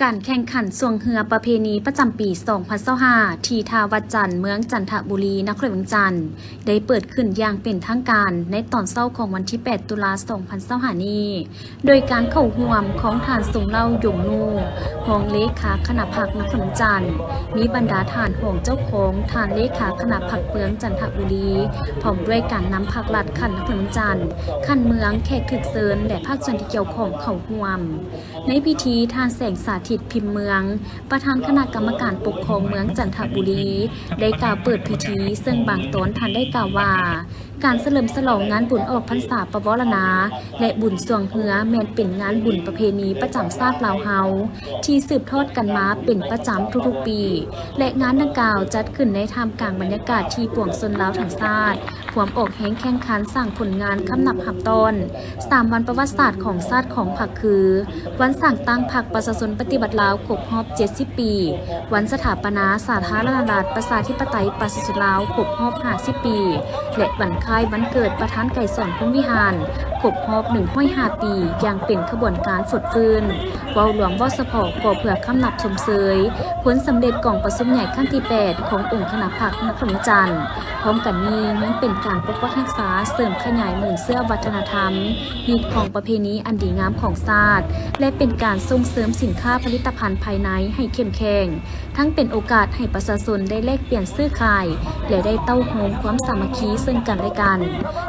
ການແຂ່ງຂັນຊ່ວງເຮືອປະເພນີປະຈຳປີສອງພັນຊາວຫ້າ ທີ່ທ່າວັດຈັນ ເມືອງຈັນທະບູລີ ນະຄອນຫຼວງວຽງຈັນ ໄດ້ເປີດຂຶ້ນຢ່າງເປັນທາງການໃນຕອນເຊົ້າຂອງວັນທີແປດ ຕຸລາ ສອງພັນຊາວຫ້ານີ້ ໂດຍການເຂົ້າຮ່ວມຂອງທ່ານ ຊົງເລົ່າ ຢົງນູ ຮອງເລຂາຄະນະພັກນະຄອນຫຼວງວຽງຈັນ, ມີບັນດາທ່ານຮອງເຈົ້າຄອງ, ທ່ານເລຂາຄະນະພັກເມືອງຈັນທະບູລີ ພ້ອມດ້ວຍການນຳພັກລັດຂັ້ນນະຄອນຫຼວງວຽງຈັນ, ຂັ້ນເມືອງ, ແຂກຖືກເຊີນ ແລະ ພາກສ່ວນທີ່ກ່ຽວຂ້ອງເຂົ້າຮ່ວມ. ໃນພິທີ, ທ່ານ ແສງສາທິດ ພິມເມືອງ ປະທານຄະນະກຳມະການປົກຄອງເມືອງຈັນທະບູລີ ໄດ້ກ່າວເປີດພິທີ, ເຊິ່ງບາງຕອນທ່ານໄດ້ກ່າວວ່າ ການສະເຫຼີມສະຫຼອງງານບຸນອອກພັນສາປະວໍລະນາ ແລະ ບຸນຊ່ວງເຮືອ ແມ່ນເປັນງານບຸນປະເພນີປະຈຳຊາດລາວເຮົາ ທີ່ສືບທອດກັນມາເປັນປະຈຳທຸກໆປີ ແລະ ງານດັ່ງກ່າວຈັດຂຶ້ນໃນທ່າມກາງບັນຍາກາດທີ່ປວງຊົນລາວທັງຊາດ ພວມອອກແຮງແຂ່ງຂັນສ້າງຜົນງານຄຳນັບຮັບຕ້ອນ ສາມວັນປະຫວັດສາດຂອງຊາດຂອງພັກຄື ວັນສ້າງຕັ້ງພັກປະຊາຊົນປະຕິວັດລາວຄົບຮອບເຈັດສິບປີ, ວັນສະຖາປະນາສາທາລະນະລັດປະຊາທິປະໄຕປະຊາຊົນລາວຄົບຮອບຫ້າສິບປີ ແລະ ວັນຄ້າຍວັນເກີດປະທານໄກສອນ ພົມວິຫານ ຄົບຮອບໜຶ່ງຮ້ອຍຫ້າປີ ຢ່າງເປັນຂະບວນການຟົດຟື້ນ. ເວົ້າລວມເວົ້າສະເພາະກໍເພື່ອຄຳນັບຊົມເຊີຍຜົນສຳເລັດກອງປະຊຸມໃຫຍ່ຄັ້ງທີແປດຂອງອົງຄະນະພັກນະຄອນຫຼວງວຽງຈັນ. ພ້ອມກັນນີ້ຍັງເປັນການປົກປັກຮັກສາ, ເສີມຂະຫຍາຍມູນເຊື້ອວັດທະນະທຳ, ຮີດຄອງປະເພນີອັນດີງາມຂອງຊາດ ແລະ ເປັນການສົ່ງເສີມສິນຄ້າຜະລິດຕະພັນພາຍໃນໃຫ້ເຂັ້ມແຂງ, ທັງເປັນໂອກາດໃຫ້ປະຊາຊົນໄດ້ແລກປ່ຽນຊື້ຂາຍ ແລະ ໄດ້ເຕົ້າໂຮມຄວາມສາມັກຄີເຊິ່ງກັນແລະກັນ.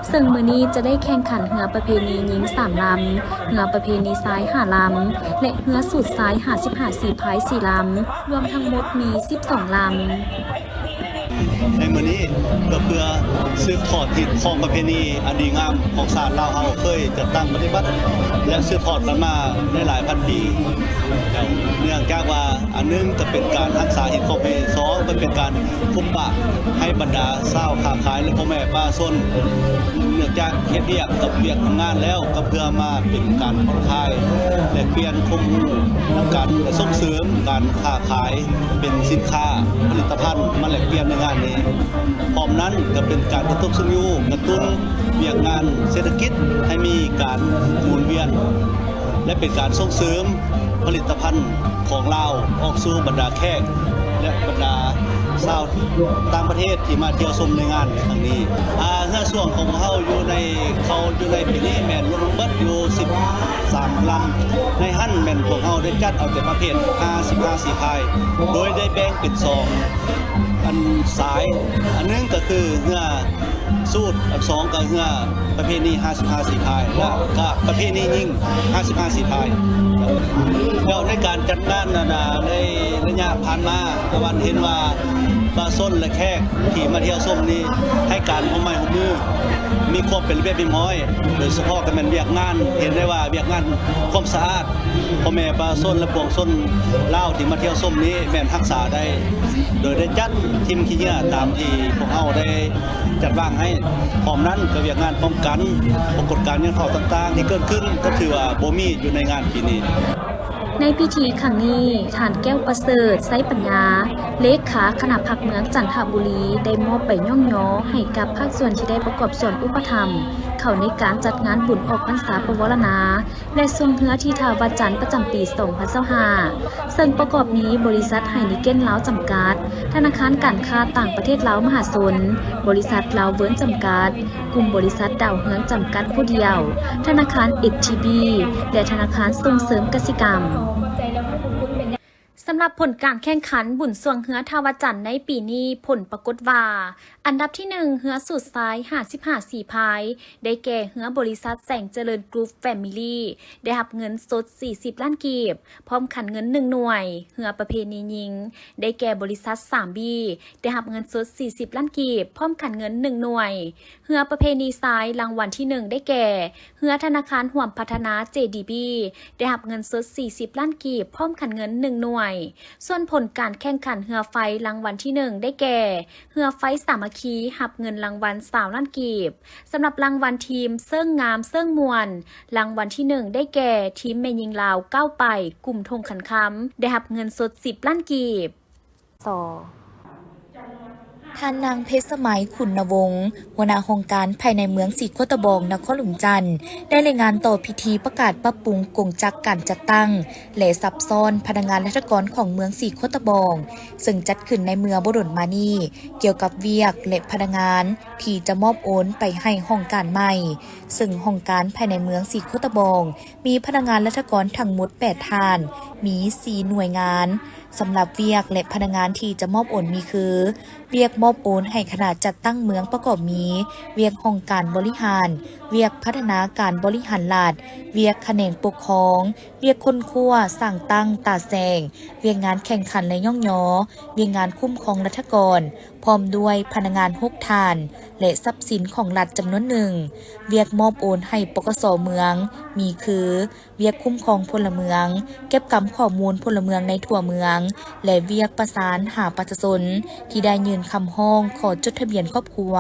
ເຊິ່ງມື້ນີ້ຈະໄດ້ແຂ່ງຂັນເຮືອປະເພນີຍິງສາມລຳ, ເຮືອປະເພນີຊາຍຫ້າລຳ ແລະ ເຮືອສູດຊາຍຫ້າສິບຫ້າສີພາຍສີ່ລຳ, ລວມທັງໝົດມີສິບສອງລຳ. ໃນມື້ນີ້ກໍເພື່ອສືບທອດຮີດຄອງປະເພນີອັນດີງາມຂອງຊາດລາວເຮົາເຄີຍຈັດຕັ້ງປະຕິບັດ ແລະ ສືບທອດກັນມາໃນຫຼາຍພັນປີ. ເນື່ອງຈາກວ່າ ອັນໜຶ່ງກໍເປັນການຮັກສາຮີດຄອງປະເພນີ, ສອງກໍເປັນການ ພົບປະໃຫ້ບັນດາຊາວຄ້າຂາຍ ແລະ ພໍ່ແມ່ປະຊາຊົນ ເນື່ອງຈາກເຮັດວຽກກັບວຽກທຳງານແລ້ວ ກໍເພື່ອມາເປັນການຜ່ອນຄາຍ ແລກປ່ຽນຄວາມຮູ້ ແລະ ການສົ່ງເສີມການຄ້າຂາຍ ເປັນສິນຄ້າຜະລິດຕະພັນມາແລກປ່ຽນໃນງານນີ້. ພ້ອມນັ້ນກໍເປັນການກະຕຸກຊຸກຍູ້ ກະຕຸ້ນວຽກງານເສດຖະກິດໃຫ້ມີການໝູນວຽນ ແລະ ເປັນການສົ່ງເສີມຜະລິດຕະພັນຂອງລາວອອກສູ່ບັນດາແຂກ ແລະ ບັນດາຊາວຕ່າງປະເທດທີ່ມາທ່ຽວຊົມໃນງານຄັ້ງນີ້. ອາ ເຮືອຊ່ວງຂອງພວກເຮົາຢູ່ໃນ ເຂົ້າຢູ່ໃນປີນີ້ແມ່ນລວມທັງເບິດຢູ່ສິບສາມລຳ. ໃນຫັ້ນແມ່ນພວກເຮົາໄດ້ຈັດເອົາແຕ່ປະເພດຫ້າສິບຫ້າສີພາຍ ໂດຍໄດ້ແບ່ງເປັນສອງອັນສາຍ, ອັນໜຶ່ງກໍຄືເຮືອ ສູດ ອັນສອງກໍເຮືອປະເພນີຫ້າສິບຫ້າສີພາຍ ແລະ ກໍປະເພນີຍິງຫ້າສິບຫ້າສີພາຍ. ແລ້ວໃນການຈັດງານນັ້ນນະ ໃນໄລຍະຜ່ານມາ ຕາວັນເຫັນວ່າປະຊາຊົນ ແລະ ແຂກທີ່ມາທ່ຽວຊົມນີ້ ໃຫ້ການຮ່ວມໄມ້ຮ່ວມມື ມີຄວາມເປັນລະບຽບຮຽບຮ້ອຍ, ໂດຍສະເພາະກໍແມ່ນວຽກງານ ເຫັນໄດ້ວ່າວຽກງານຄວາມສະອາດ ພໍ່ແມ່ປະຊາຊົນ ແລະ ປວງຊົນລາວທີ່ມາທ່ຽວຊົມນີ້ແມ່ນຮັກສາໄດ້ ໂດຍໄດ້ຈັດຖິ້ມຂີ້ເຫຍື້ອຕາມທີ່ພວກເຮົາໄດ້ ຈັດວາງໃຫ້. ພ້ອມນັ້ນກໍວຽກງານປ້ອງກັນປາກົດການຫຍໍ້ທໍ້ຕ່າງໆທີ່ເກີດຂຶ້ນ ກໍຖືວ່າບໍ່ມີຢູ່ໃນງານປີນີ້. ໃນພິທີຄັ້ງນີ້, ທ່ານ ແກ້ວປະເສີດ ໄຊປັນຍາ ເລຂາຄະນະພັກເມືອງຈັນທະບູລີ ໄດ້ມອບໃບຍ້ອງຍໍໃຫ້ກັບພາກສ່ວນທີ່ໄດ້ປະກອບສ່ວນອຸປະຖຳເຂົ້າໃນການຈັດງານບຸນອອກພັນສາປະວໍລະນາ ແລະ ຊ່ວງເຮືອທີ່ທ່າວັດຈັນປະຈຳປີສອງພັນຊາວຫ້າ ເຊິ່ງປະກອບມີບໍລິສັດໄຮເນເກັນລາວຈຳກັດ, ທະນາຄານການຄ້າຕ່າງປະເທດລາວມະຫາຊົນ, ບໍລິສັດລາວເວີນຈຳກັດ, ກຸ່ມບໍລິສັດດາວເຮືອງຈຳກັດຜູ້ດຽວ, ທະນາຄານເອັສທີບີ ແລະ ທະນາຄານສົ່ງເສີມກະສິກຳ. ສຳລັບຜົນການແຂ່ງຂັນບຸນຊ່ວງເຮືອທ່າວັດຈັນໃນປີນີ້, ຜົນປາກົດວ່າ ອັນດັບທີໜຶ່ງ ເຮືອສູດຊາຍຫ້າສິບຫ້າສີພາຍ ໄດ້ແກ່ເຮືອບໍລິສັດແສງຈະເລີນກຣຸບແຟມິລີ ໄດ້ຮັບເງິນສົດສີ່ສິບລ້ານກີບ ພ້ອມຂັນເງິນໜຶ່ງໜ່ວຍ, ເຮືອປະເພນີຍິງ ໄດ້ແກ່ບໍລິສັດສາມບີ ໄດ້ຮັບເງິນສົດສີ່ສິບລ້ານກີບ ພ້ອມຂັນເງິນໜຶ່ງໜ່ວຍ, ເຮືອປະເພນີຊາຍ ລາງວັນທີໜຶ່ງ ໄດ້ແກ່ ເຮືອທະນາຄານຮ່ວມພັດທະນາ ເຈດີບີ ໄດ້ຮັບເງິນສົດສີ່ສິບລ້ານກີບ ພ້ອມຂັນເງິນໜຶ່ງໜ່ວຍ. ສ່ວນຜົນການແຂ່ງຂັນເຮືອໄຟ ລາງວັນທີໜຶ່ງ ໄດ້ແກ່ ເຮືອໄຟສາມັກຄີ ຮັບເງິນລາງວັນຊາວລ້ານກີບ. ສຳລັບລາງວັນທີມເຊີງງາມເຊີງມ່ວນ ລາງວັນທີໜຶ່ງ ໄດ້ແກ່ ທີມແມ່ຍິງລາວກ້າວໄປ ກຸ່ມທົ່ງຂັນຄຳ ໄດ້ຮັບເງິນສົດສິບລ້ານກີບ. ສ ທ່ານນາງ ເພັດສະໄໝ ຂຸນນະວົງ ຫົວໜ້າຫ້ອງການພາຍໃນເມືອງສີໂຄດຕະບອງ ນະຄອນຫຼວງວຽງຈັນ ໄດ້ລາຍງານຕໍ່ພິທີປະກາດປັບປຸງກົງຈັກການຈັດຕັ້ງ ແລະ ຊັບຊ້ອນພະນັກງານລັດຖະກອນຂອງເມືອງສີໂຄດຕະບອງ ເຊິ່ງຈັດຂຶ້ນໃນເມື່ອບໍ່ດົນມານີ້ ກ່ຽວກັບວຽກ ແລະ ພະນັກງານທີ່ຈະມອບໂອນໄປໃຫ້ຫ້ອງການໃໝ່, ເຊິ່ງຫ້ອງການພາຍໃນເມືອງສີໂຄດຕະບອງ ມີພະນັກງານລັດຖະກອນທັງໝົດແປດທ່ານ, ມີສີ່ໜ່ວຍງານ. ສຳລັບວຽກ ແລະ ພະນັກງານທີ່ຈະມອບໂອນມີຄື ວຽກມອບໂອນໃຫ້ຄະນະຈັດຕັ້ງເມືອງປະກອບມີ ວຽກຫ້ອງການບໍລິຫານ, ວຽກພັດທະນາການບໍລິຫານລັດ, ວຽກຂະແໜງປົກຄອງ, ວຽກຄົ້ນຄວ້າສ້າງຕັ້ງຕາແສງ, ວຽກງານແຂ່ງຂັນ ແລະ ຍ້ອງຍໍ, ວຽກງານຄຸ້ມຄອງລັດຖະກອນ ພ້ອມດ້ວຍພະນັກງານຫົກທ່ານ ແລະ ຊັບສິນຂອງລັດຈຳນວນໜຶ່ງ. ວຽກມອບໂອນໃຫ້ ປກສ ເມືອງ ມີຄື ວຽກຄຸ້ມຄອງພົນລະເມືອງ, ເກັບກຳຂໍ້ມູນພົນລະເມືອງໃນທົ່ວເມືອງ ແລະ ວຽກປະສານຫາປະຊາຊົນທີ່ໄດ້ຍື່ນຄຳຮ້ອງຂໍຈົດທະບຽນຄອບຄົວ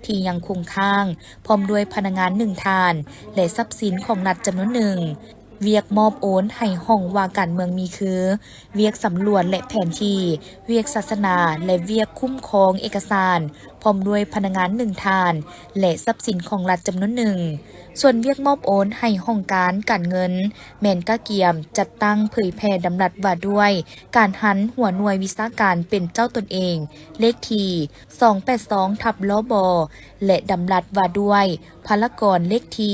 ທີ່ຍັງຄົງຄ້າງ, ພ້ອມດ້ວຍພະນັກງານໜຶ່ງທ່ານ ແລະ ຊັບສິນຂອງລັດຈຳນວນໜຶ່ງ. ວຽກມອບໂອນໃຫ້ຫ້ອງວ່າການເມືອງມີຄື ວຽກສຳຫຼວດ ແລະ ແຜນທີ່, ວຽກສາສະໜາ ແລະ ວຽກຄຸ້ມຄອງເອກະສານ ພ້ອມດ້ວຍພະນັກງານໜຶ່ງທ່ານ ແລະ ຊັບສິນຂອງລັດຈຳນວນໜຶ່ງ. ສ່ວນວຽກມອບໂອນໃຫ້ຫ້ອງການການເງິນ ແມ່ນກະກຽມຈັດຕັ້ງເຜີຍແຜ່ດຳລັດວ່າດ້ວຍການຫັນຫົວໜ່ວຍວິຊາການເປັນເຈົ້າຕົນເອງ ເລກທີສອງແປດສອງທັບ ລບ ແລະ ດຳລັດວ່າດ້ວຍພະລາກອນ ເລກທີ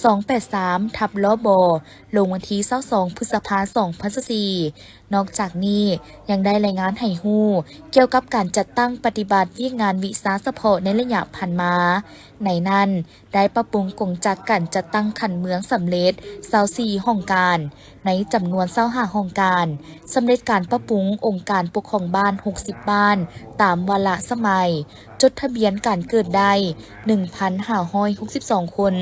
ສອງແປດສາມທັບ ລບ ລົງວັນທີຊາວສອງ ພຶດສະພາ ສອງພັນຊາວສີ່. ນອກຈາກນີ້ ຍັງໄດ້ລາຍງານໃຫ້ຮູ້ກ່ຽວກັບການຈັດຕັ້ງປະຕິບັດວຽກງານວິຊາສະເພາະໃນໄລຍະຜ່ານມາ. ໃນນັ້ນ ໄດ້ປັບປຸງກົງຈັກການຈັດຕັ້ງຂັ້ນເມືອງສຳເລັດຊາວສີ່ຫ້ອງການ ໃນຈຳນວນຊາວຫ້າຫ້ອງການ, ສຳເລັດການປັບປຸງອົງການປົກຄອງບ້ານຫົກສິບບ້ານຕາມວາລະສະໄໝ, ຈົດທະບຽນການເກີດໄດ້ໜຶ່ງພັນຫ້າຮ້ອຍຫົກສິບສອງຄົນ,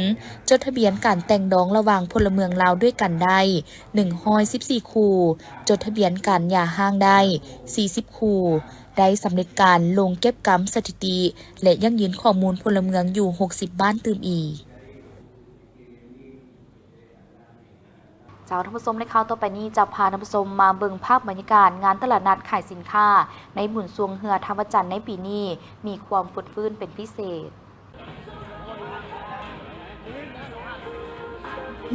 ຈົດທະບຽນການແຕ່ງດອງລະຫວ່າງພົນລະເມືອງລາວດ້ວຍກັນໄດ້ໜຶ່ງຮ້ອຍສິບສີ່ຄູ່, ຈົດທະບຽນການຢ່າຮ້າງໄດ້ສີ່ສິບຄູ່, ໄດ້ສຳເລັດການລົງເກັບກຳສະຖິຕິ ແລະ ຢັ້ງຢືນຂໍ້ມູນພົນລະເມືອງຢູ່ຫົກສິບບ້ານຕື່ມອີກ. ເຈົ້າ ທ່ານຜູ້ຊົມ ໃນຂ່າວຕໍ່ໄປນີ້ຈະພາທ່ານຜູ້ຊົມມາເບິ່ງພາບບັນຍາກາດງານຕະຫຼາດນັດຂາຍສິນຄ້າໃນບຸນຊ່ວງເຮືອທ່າພະຈັນໃນປີນີ້ມີຄວາມຟົດຟື້ນເປັນພິເສດ.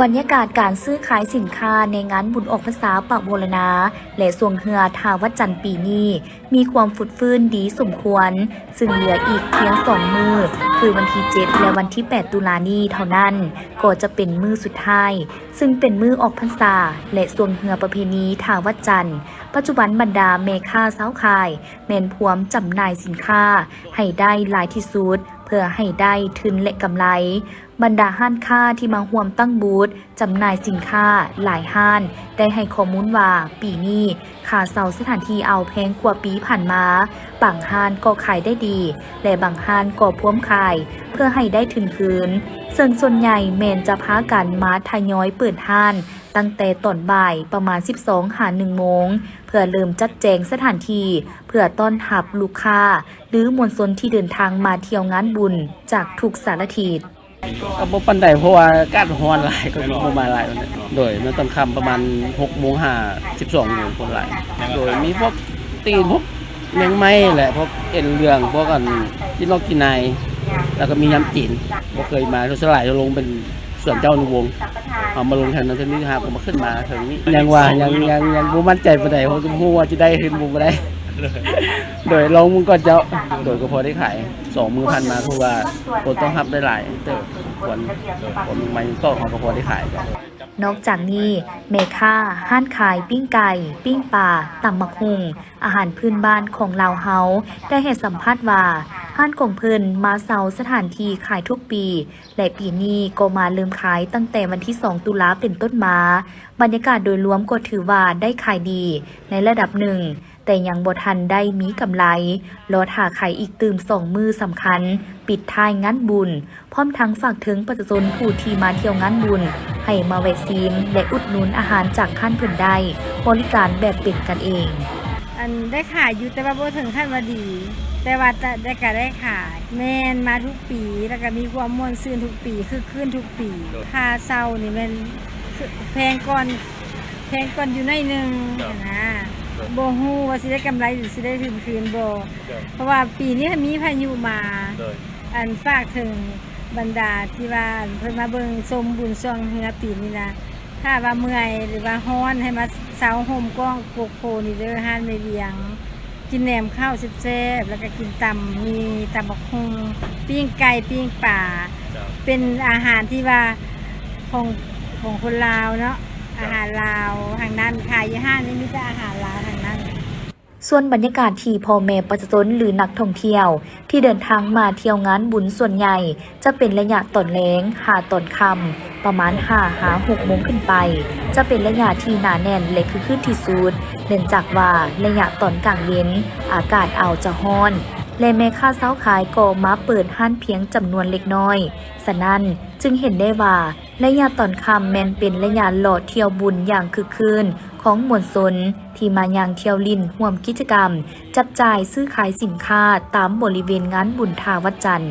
ບັນຍາກາດການຊື້ຂາຍສິນຄ້າໃນງານບຸນອອກພັນສາປະວໍລະນາ ແລະ ຊ່ວງເຮືອທ່າພະຈັນປີນີ້ ມີຄວາມຟົດຟື້ນດີສົມຄວນ, ຊຶ່ງເຫຼືອອີກພຽງສອງມື້ ຄືວັນທີເຈັດ ແລະ ວັນທີແປດ ຕຸລານີ້ເທົ່ານັ້ນ ກໍຈະເປັນມື້ສຸດທ້າຍ ຊຶ່ງເປັນມື້ອອກພັນສາ ແລະ ຊ່ວງເຮືອປະເພນີທ່າວັດຈັນ. ປັດຈຸບັນບັນດາແມ່ຄ້າຊາວຂາຍ ແມ່ນພວມຈຳໜ່າຍສິນຄ້າໃຫ້ໄດ້ຫຼາຍທີ່ສຸດ ເພື່ອໃຫ້ໄດ້ທຶນ ແລະ ກຳໄລ. ບັນດາຮ້ານຄ້າທີ່ມາຮ່ວມຕັ້ງບູດ ຈຳໜ່າຍສິນຄ້າຫຼາຍຮ້ານ ໄດ້ໃຫ້ຂໍ້ມູນວ່າ ປີນີ້ຄ່າເຊົ່າສະຖານທີ່ອາວແພງກວ່າປີຜ່ານມາ, ບາງຮ້ານກໍຂາຍໄດ້ດີ ແລະ ບາງຮ້ານກໍພວມຂາຍເພື່ອໃຫ້ໄດ້ທຶນຄືນ, ເຊິ່ງສ່ວນໃຫຍ່ແມ່ນຈະພາກັນມາທະຍອຍເປີດຮ້ານຕັ້ງແຕ່ຕອນບ່າຍປະມານສິບສອງຫາໜຶ່ງໂມງ ເພື່ອເລີ່ມຈັດແຈງສະຖານທີ່ເພື່ອຕ້ອນຮັບລູກຄ້າ ຫຼື ມວນຊົນທີ່ເດີນທາງມາທ່ຽວງານບຸນຈາກທຸກສາລະທິດ. ກໍບໍ່ປານໃດ ເພາະວ່າອາກາດຮ້ອນຫຼາຍ ກໍບໍ່ມາຫຼາຍປານໃດ. ໂດຍ ໃນຕອນຄ່ຳປະມານຫົກໂມງຫາສິບສອງໂມງ ຄົນຫຼາຍ. ໂດຍ ມີພວກຕີນ ພວກແມງໄມ້ແຫຼະ ພວກເອັນເຫຼືອງ ພວກອັນ ຕີນນອກຕີນນາຍ ແລ້ວກໍມີຍຳຈີນ. ບໍ່ເຄີຍມາ ສ່ວນຫຼາຍຈະລົງເປັນສວນເຈົ້າອະນຸວົງ ເຮົາມາລົງແຖວນັ້ນແຖວນີ້ ຫາກໍມາຂຶ້ນມາເຖິງນີ້. ຍັງວ່າ ຍັງ ຍັງ ຍັງບໍ່ໝັ້ນໃຈປານໃດ ເພາະບໍ່ຮູ້ວ່າຈະໄດ້ຄືບໍ່ໄດ້. ໂດຍ ລອງເບິ່ງກ່ອນເຈົ້າ. ໂດຍ ກໍພໍໄດ້ຂາຍ. ສອງມື້ຜ່ານມາ ຄືວ່າຄົນຕ້ອງຮັບໄດ້ຫຼາຍເຕີບສົມຄວນ ຄົນໃໝ່ຕ້ອງເຮົາກໍພໍໄດ້ຂາຍ. ນອກຈາກນີ້ ແມ່ຄ້າຮ້ານຂາຍປີ້ງໄກ່, ປີ້ງປາ, ຕຳໝາກຫຸ່ງ, ອາຫານພື້ນບ້ານຂອງລາວເຮົາ ໄດ້ໃຫ້ສຳພາດວ່າ ຮ້ານຂອງເພິ່ນມາເຊົ່າສະຖານທີ່ຂາຍທຸກປີ ແລະ ປີນີ້ກໍມາເລີ່ມຂາຍຕັ້ງແຕ່ວັນທີສອງ ຕຸລາເປັນຕົ້ນມາ. ບັນຍາກາດໂດຍລວມກໍຖືວ່າໄດ້ຂາຍດີໃນລະດັບໜຶ່ງ, ແຕ່ຍັງບໍ່ທັນໄດ້ມີກຳໄລ, ລໍຖ້າຂາຍອີກຕື່ມສອງມື້ສຳຄັນ ປິດທ້າຍງານບຸນ, ພ້ອມທັງຝາກເຖິງປະຊາຊົນຜູ້ທີ່ມາທ່ຽວງານບຸນ ໃຫ້ມາແວະຊີມ ແລະ ອຸດໜູນອາຫານຈາກຮ້ານເພິ່ນໄດ້, ບໍລິການແບບເປັນກັນເອງ. ອັນ ໄດ້ຂາຍຢູ່ ແຕ່ວ່າບໍ່ເຖິງຂັ້ນວ່າດີ ແຕ່ວ່າ ແຕ່ ແຕ່ກະໄດ້ຂາຍ. ແມ່ນ ມາທຸກປີ ແລ້ວກະມີຄວາມມ່ວນຊື່ນທຸກປີ ຄຶກຄື້ນທຸກປີ. ຄ່າເຊົ່ານີ້ແມ່ນ ແພງກ່ອນ ແພງກ່ອນຢູ່ໜ້ອຍໜຶ່ງຫັ້ນນະ. ບໍ່ຮູ້ວ່າຊິໄດ້ກຳໄລ ຫຼື ຊິໄດ້ທຶນຄືນບໍ່. ໂດຍ ເພາະວ່າປີນີ້ມີພາຍຸມາ. ໂດຍ ອັນ ຝາກເຖິງບັນດາທີ່ວ່າ ອັນ ເພິ່ນມາເບິ່ງຊົມບຸນຊ່ວງເຮືອປີນີ້ນະ, ຖ້າວ່າເມື່ອຍ ຫຼືວ່າຮ້ອນ ໃຫ້ມາເຊົາຮົ່ມກ້ອງກົກໂພນີ້ເດີ ຮ້ານແມ່ວຽງ. ກິນແໜມເຂົ້າແຊບໆ ແລ້ວກໍກິນຕຳໝີ່ ຕຳບັກຫຸ່ງ ປີ້ງໄກ່ ປີ້ງປາ. ເປັນອາຫານທີ່ວ່າຂອງ ຂອງຄົນລາວເນາະ, ອາຫານລາວທັງນັ້ນ, ຂາຍຢູ່ຮ້ານນີ້ມີແຕ່ອາຫານລາວທັງນັ້ນ. ສ່ວນບັນຍາກາດທີ່ພໍ່ແມ່ປະຊາຊົນ ຫຼື ນັກທ່ອງທ່ຽວທີ່ເດີນທາງມາທ່ຽວງານບຸນສ່ວນໃຫຍ່ ຈະເປັນໄລຍະຕອນແລງຫາຕອນຄ່ຳ ປະມານຫ້າຫາຫົກໂມງຂຶ້ນໄປ ຈະເປັນໄລຍະທີ່ໜາແໜ້ນ ແລະ ຄຶກຄື້ນທີ່ສຸດ, ເນື່ອງຈາກວ່າໄລຍະຕອນກາງເວັນອາກາດອາດຈະຮ້ອນ ແລະ ແມ່ຄ້າຊາວຂາຍກໍມາເປີດຮ້ານພຽງຈຳນວນເລັກນ້ອຍ. ສະນັ້ນ, ຈຶ່ງເຫັນໄດ້ວ່າໄລຍະຕອນຄ່ຳແມ່ນເປັນໄລຍະເລາະທ່ຽວບຸນຢ່າງຄຶກຄື້ນຂອງມວນຊົນທີ່ມາຍ່າງທ່ຽວຫຼິ້ນ ຮ່ວມກິດຈະກຳຈັບຈ່າຍຊື້ຂາຍສິນຄ້າຕາມບໍລິເວນງານບຸນທ່າວັດຈັນ.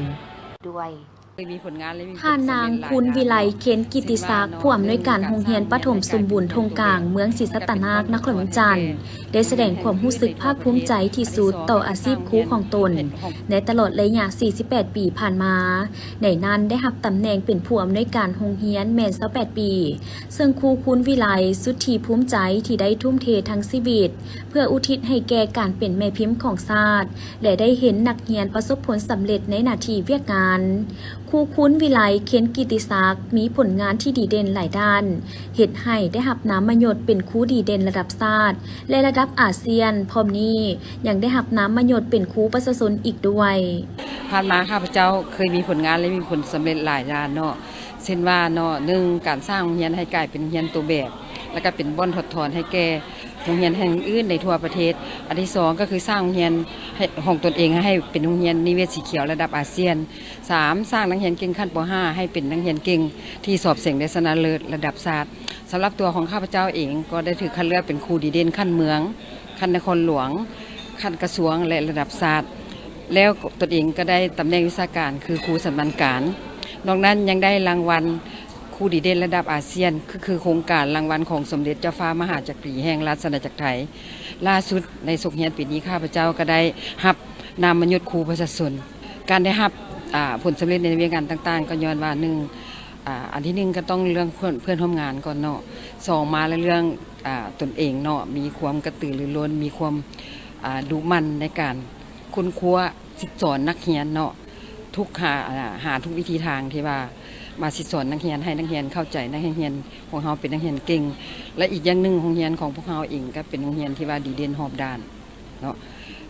ດ້ວຍ ທ່ານນາງ ຄຸນວິໄລ ເຄນກິດຕິສັກ ຜູ້ອຳນວຍການໂຮງຮຽນປະຖົມສົມບູນທົ່ງກາງ ເມືອງສີສັດຕະນາກ ນະຄອນຫຼວງວຽງຈັນ ໄດ້ສະແດງຄວາມຮູ້ສຶກພາກພູມໃຈທີ່ສຸດຕໍ່ອາຊີບຄູຂອງຕົນ ໃນຕະຫຼອດໄລຍະສີ່ສິບແປດປີຜ່ານມາ. ໃນນັ້ນໄດ້ຮັບຕຳແໜ່ງເປັນຜູ້ອຳນວຍການໂຮງຮຽນແມ່ນຊາວແປດປີ, ເຊິ່ງຄູ ຄຸນວິໄລ ສຸດທີ່ພູມໃຈທີ່ໄດ້ທຸ່ມເທທັງຊີວິດ ເພື່ອອຸທິດໃຫ້ແກ່ການເປັນແມ່ພິມຂອງຊາດ ແລະ ໄດ້ເຫັນນັກຮຽນປະສົບຜົນສຳເລັດໃນໜ້າທີ່ວຽກງານ. ຄູ ຄຸນວິໄລ ເຄນກິດຕິສັກ ມີຜົນງານທີ່ດີເດັ່ນຫຼາຍດ້ານ, ເຮັດໃຫ້ໄດ້ຮັບນາມມະຍົດເປັນຄູດີເດັ່ນລະດັບຊາດ ແລະ ລະດັບອາຊຽນ, ພ້ອມນີ້ຍັງໄດ້ຮັບນາມມະຍົດເປັນຄູປະຊາຊົນອີກດ້ວຍ. ຜ່ານມາຂ້າພະເຈົ້າເຄີຍມີຜົນງານ ແລະ ມີຜົນສຳເລັດຫຼາຍດ້ານເນາະ, ເຊັ່ນວ່າເນາະ ໜຶ່ງ ການສ້າງໂຮງຮຽນໃຫ້ກາຍເປັນໂຮງຮຽນໂຕແບບ ແລະ ກະເປັນບ່ອນຖອດຖອນໃຫ້ແກ່ໂຮງຮຽນແຫ່ງອື່ນໃນທົ່ວປະເທດ. ອັນທີສອງ ກໍຄືສ້າງໂຮງຮຽນໃຫ້ ຂອງຕົນເອງໃຫ້ເປັນໂຮງຮຽນນິເວດສີຂຽວລະດັບອາຊຽນ. ສາມ ສ້າງນັກຮຽນເກັ່ງຂັ້ນ ປໍຫ້າ ໃຫ້ເປັນນັກຮຽນເກັ່ງທີ່ສອບເສັງໄດ້ຊະນະເລີດລະດັບຊາດ. ສຳລັບຕົວຂອງຂ້າພະເຈົ້າເອງ ກໍໄດ້ຖືກຄັດເລືອກເປັນຄູດີເດັ່ນຂັ້ນເມືອງ, ຂັ້ນນະຄອນຫຼວງ, ຂັ້ນກະຊວງ ແລະ ລະດັບຊາດ, ແລ້ວຕົນເອງກໍໄດ້ຕຳແໜ່ງວິຊາການຄືຄູສຳນານການ. ນອກນັ້ນຍັງໄດ້ລາງວັນຄູດີເດັ່ນລະດັບອາຊຽນ ຄື ຄືໂຄງການລາງວັນຂອງສົມເດັດເຈົ້າຟ້າມະຫາຈັກກະຣີແຫ່ງລາຊະອານາຈັກໄທ. ລ່າສຸດໃນສົກຮຽນປີນີ້ ຂ້າພະເຈົ້າກໍໄດ້ຮັບນາມມະຍົດຄູປະຊາຊົນ. ການໄດ້ຮັບ ອາ ຜົນສຳເລັດໃນວຽກງານຕ່າງໆ ກໍຍ້ອນວ່າ ໜຶ່ງ ອາ ອັນທີໜຶ່ງ ກໍຕ້ອງເລື່ອງເພື່ອນ ເພື່ອນຮ່ວມງານກ່ອນເນາະ, ສອງ ມາແລ້ວເລື່ອງ ອາ ຕົນເອງເນາະ ມີຄວາມກະຕືລືລົ້ນ ມີຄວາມ ອາ ດຸໝັ່ນໃນການຄົ້ນຄວ້າ ສິດສອນນັກຮຽນເນາະ ທຸກ ຫາ ຫາທຸກວິທີທາງທີ່ວ່າມາສິດສອນນັກຮຽນ ໃຫ້ນັກຮຽນເຂົ້າໃຈ ໃຫ້ນັກຮຽນຂອງເຮົາເປັນນັກຮຽນເກັ່ງ. ແລະ ອີກຢ່າງໜຶ່ງ ໂຮງຮຽນຂອງພວກເຮົາເອງກໍເປັນໂຮງຮຽນທີ່ວ່າດີເດັ່ນຮອບດ້ານເນາະ.